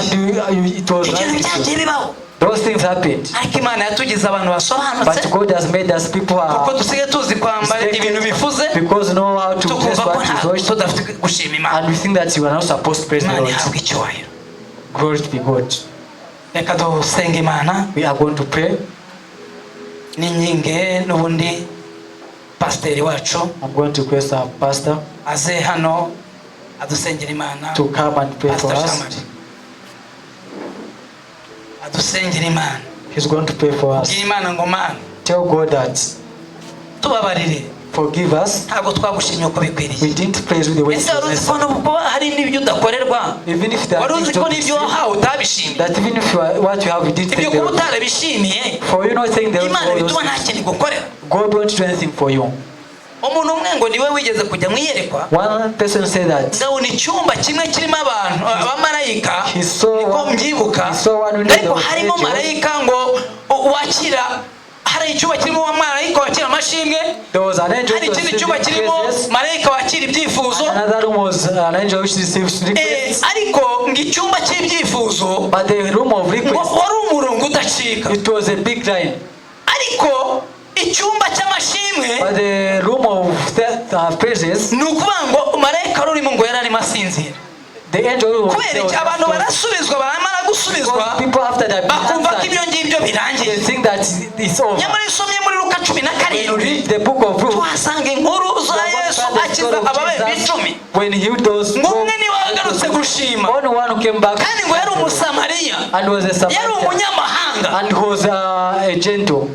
And it was Ibyo bintu byagiye bibaho. Those things happened. Ariko Imana yatugize abantu basobanutse, But God has made us people kuko are dusigaye tuzi kwambara ibintu bifuze, because know how to dress tukumva ko what is nta washed, tudafite gushima Imana. and we think that you are not supposed to praise the Imana Lord. ihabwa icyubahiro. Glory to be God. Reka dusenge Imana. We are going to pray. N'inkingi n'ubundi pasiteri wacu I'm going to request our pastor aze hano adusengera Imana. to come and pray for Pastor us. Jean-Marie adusengera Imana. He's going to pray for us. Bwira Imana ngo: Mana, Tell God that tubabarire. Forgive us. Ntabwo twagushimye uko bikwiriye. We didn't praise you the way it Ese wari was uzi ko necessary. n'ubwo hari n'ibyo udakorerwa, Even if there wari are uzi things ko don't n'ibyo receive, wahawe utabishimiye, that even if you are, what you have, you didn't ibyo thank the kuba Lord. utarabishimiye, For you not saying the Lord Imana all those bituma nta things, kintu igukorera. God won't do anything for you. Umuntu umwe ngo niwe wigeze kujya mu iyerekwa, One person said that ndabona icyumba kimwe kirimo abantu abamarayika, he saw niko one, mbyibuka, he saw one window, ariko there was harimo angels. marayika ngo wakira, hari icyumba kirimo marayika wakira amashimwe, There was an angel hari who was ikindi cyumba receiving kirimo praises. marayika wakira ibyifuzo. Another room was an angel which receives requests. Ariko ngo icyumba cy'ibyifuzo But the room of ngo requests, wari umurongo udacika, it was a big line. Ariko icyumba cy'amashimwe, But the room of praises, ni ukuvuga ngo marayika wari urimo ngo yari arimo asinzira. The angel was Kubera iki? Abantu barasubizwa, baramara gusubizwa Because people after that bakumva ko ibyo ngibyo birangiye. they think that it's over. Nyamara iyo usomye muri Luka cumi na When you karindwi read the book of Luke, tuhasanga inkuru za Yesu akiza ababembe 10, when he healed those, ngo umwe niwe wagarutse gushima, only one who came back kandi ngo yari Umusamariya, and was a yari Samaritan umunyamahanga. And was a gentle.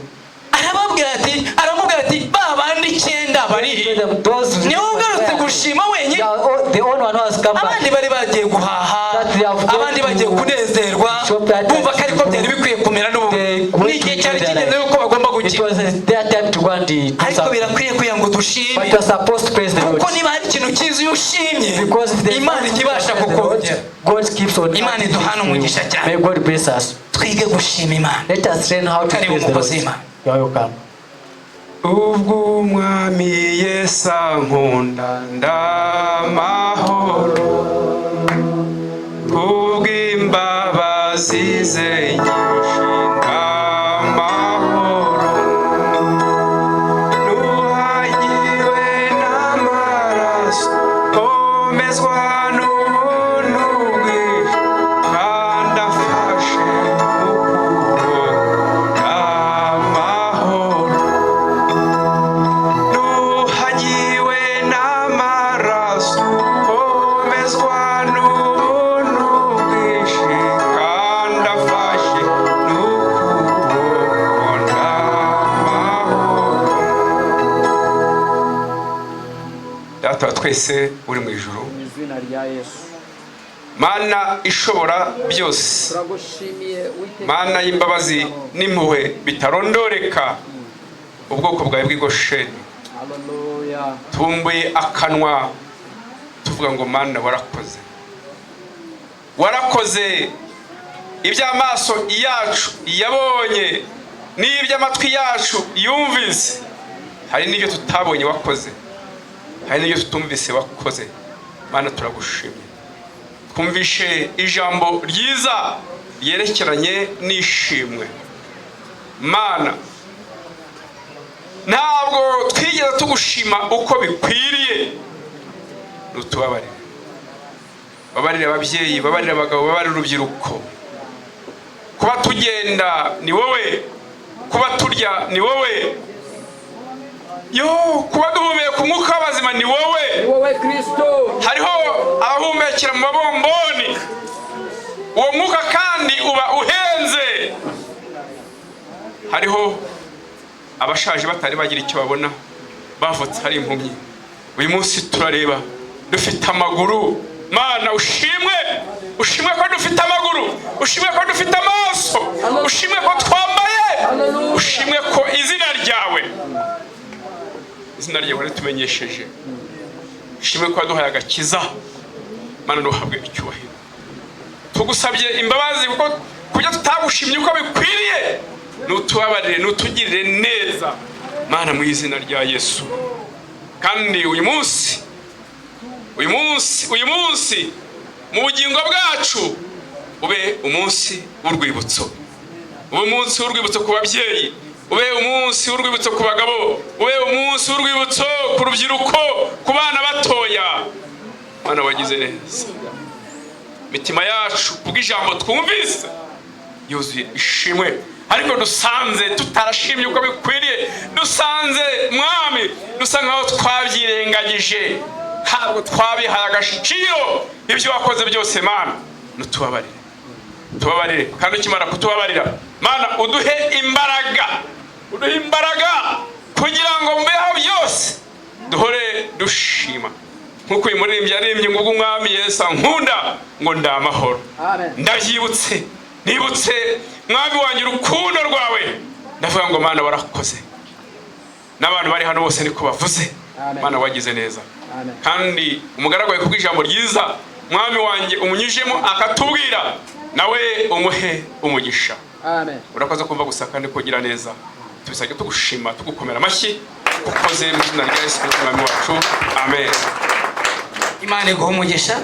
Arababwira ati, aramubwira ati: "Ba bandi icyenda bari he?" Them, those Niwe ugarutse gushima wenyine. They are the only one who has come Abandi back. bari bagiye guhaha, That they have gone abandi bagiye to kunezerwa, shop that bumva ko ariko byari bikwiye kumera n'ubu, They went n'igihe to cyari their kigeze life. yuko bagomba It gukira. was their time to go and do Ariko something. birakwiye kugira ngo dushime, But you are supposed to praise the Lord. kuko niba hari ikintu cyiza, iyo ushimye, Because if there's Imana ijya ibasha praise the Lord, kukongera. God keeps on Imana adding iduhane things to umugisha you. cyane. May God bless us. Twige gushima Imana. Let us learn how to Karibu, praise the mukozi Lord. w'Imana. You are welcome. Ubwo Umwami Yesu ankunda, ndamahoro, kubw'imbabazi ze nyinshi, ndamahoro, nuhagiwe n'amaraso, komezwa n'ubuntu bwinshi, kandi afashe ukuboko, ndamahoro, nuhagiwe n'amaraso, komezwa n'ubuntu bwinshi, kandi afashe n'ukuboko, ndamahoro. Data wa twese uri mu ijuru, Mu izina rya Yesu. Mana ishobora byose, Turagushimiye, Uwiteka. Mana y'imbabazi n'impuhwe bitarondoreka, ubwoko bwawe bw'i Gosheni Haleluya. tubumbuye akanwa tuvuga ngo: Mana, warakoze, warakoze. Iby'amaso yacu yabonye n'iby'amatwi yacu yumvise, hari n'ibyo tutabonye wakoze, hari n'ibyo tutumvise wakoze. Mana, turagushimye. Twumvishe ijambo ryiza ryerekeranye n'ishimwe. Mana, ntabwo twigeze tugushima uko bikwiriye, nutubabarire. Babarire ababyeyi, babarire abagabo, babarire urubyiruko. Kuba tugenda ni wowe, kuba turya ni wowe, yo kuba duhumeka umwuka w'abazima ni wowe. Ni wowe Kristo. Hariho abahumekera mu mabomboni, uwo mwuka kandi uba uhenze. Hariho abashaje batari bagira icyo babona, bavutse ari impumyi. Uyu munsi turareba, dufite amaguru. Mana, ushimwe, ushimwe ko dufite amaguru, ushimwe ko dufite amaso, ushimwe ko twambaye, ushimwe ko izina ryawe ritumenyesheje, ushimwe ko waduhaye agakiza. Mana, ntuhabwe icyubahiro. Tugusabye imbabazi kuko kubyo tutagushimye uko bikwiriye. Nutubabarire, nutugirire neza, Mana, mu izina rya Yesu. Kandi Kandi uyu munsi, uyu munsi, uyu munsi mu bugingo bwacu ube umunsi w'urwibutso, ube umunsi w'urwibutso ku babyeyi, ube umunsi w'urwibutso ku bagabo, ube umunsi w'urwibutso ku rubyiruko, ku bana batoya. Mwana, wagize neza. Imitima yacu kubw'ijambo twumvise yuzuye ishimwe, ariko dusanze tutarashimye uko bikwiriye. Dusanze, Mwami, dusa nkaho twabyirengagije, ntabwo twabihaye agaciro ibyo wakoze byose. Mana, nutubabarire, tubabarire. Kandi ukimara kutubabarira, Mana, uduhe imbaraga, uduhe imbaraga kugira ngo mbeho byose duhore dushima, nk'uko uyu muririmbyi yaririmbye ngo ubwo Umwami Yesu ankunda ngo ndi amahoro. Amen. Ndabyibutse, nibutse, Mwami wanjye, urukundo rwawe, ndavuga ngo Mana, warakoze. N'abantu bari hano bose niko bavuze. Amen. Mana, wagize neza. Amen. Kandi umugaragu wawe, kubw'ijambo ryiza, Mwami wanjye, umunyujemo akatubwira, nawe umuhe umugisha. Amen. Urakoze kumva gusa kandi kugira neza. Tubisabye tugushima, tugukomera amashyi, ukoze mu izina rya Yesu Kristo Umwami wacu, amen. Imana iguha umugisha.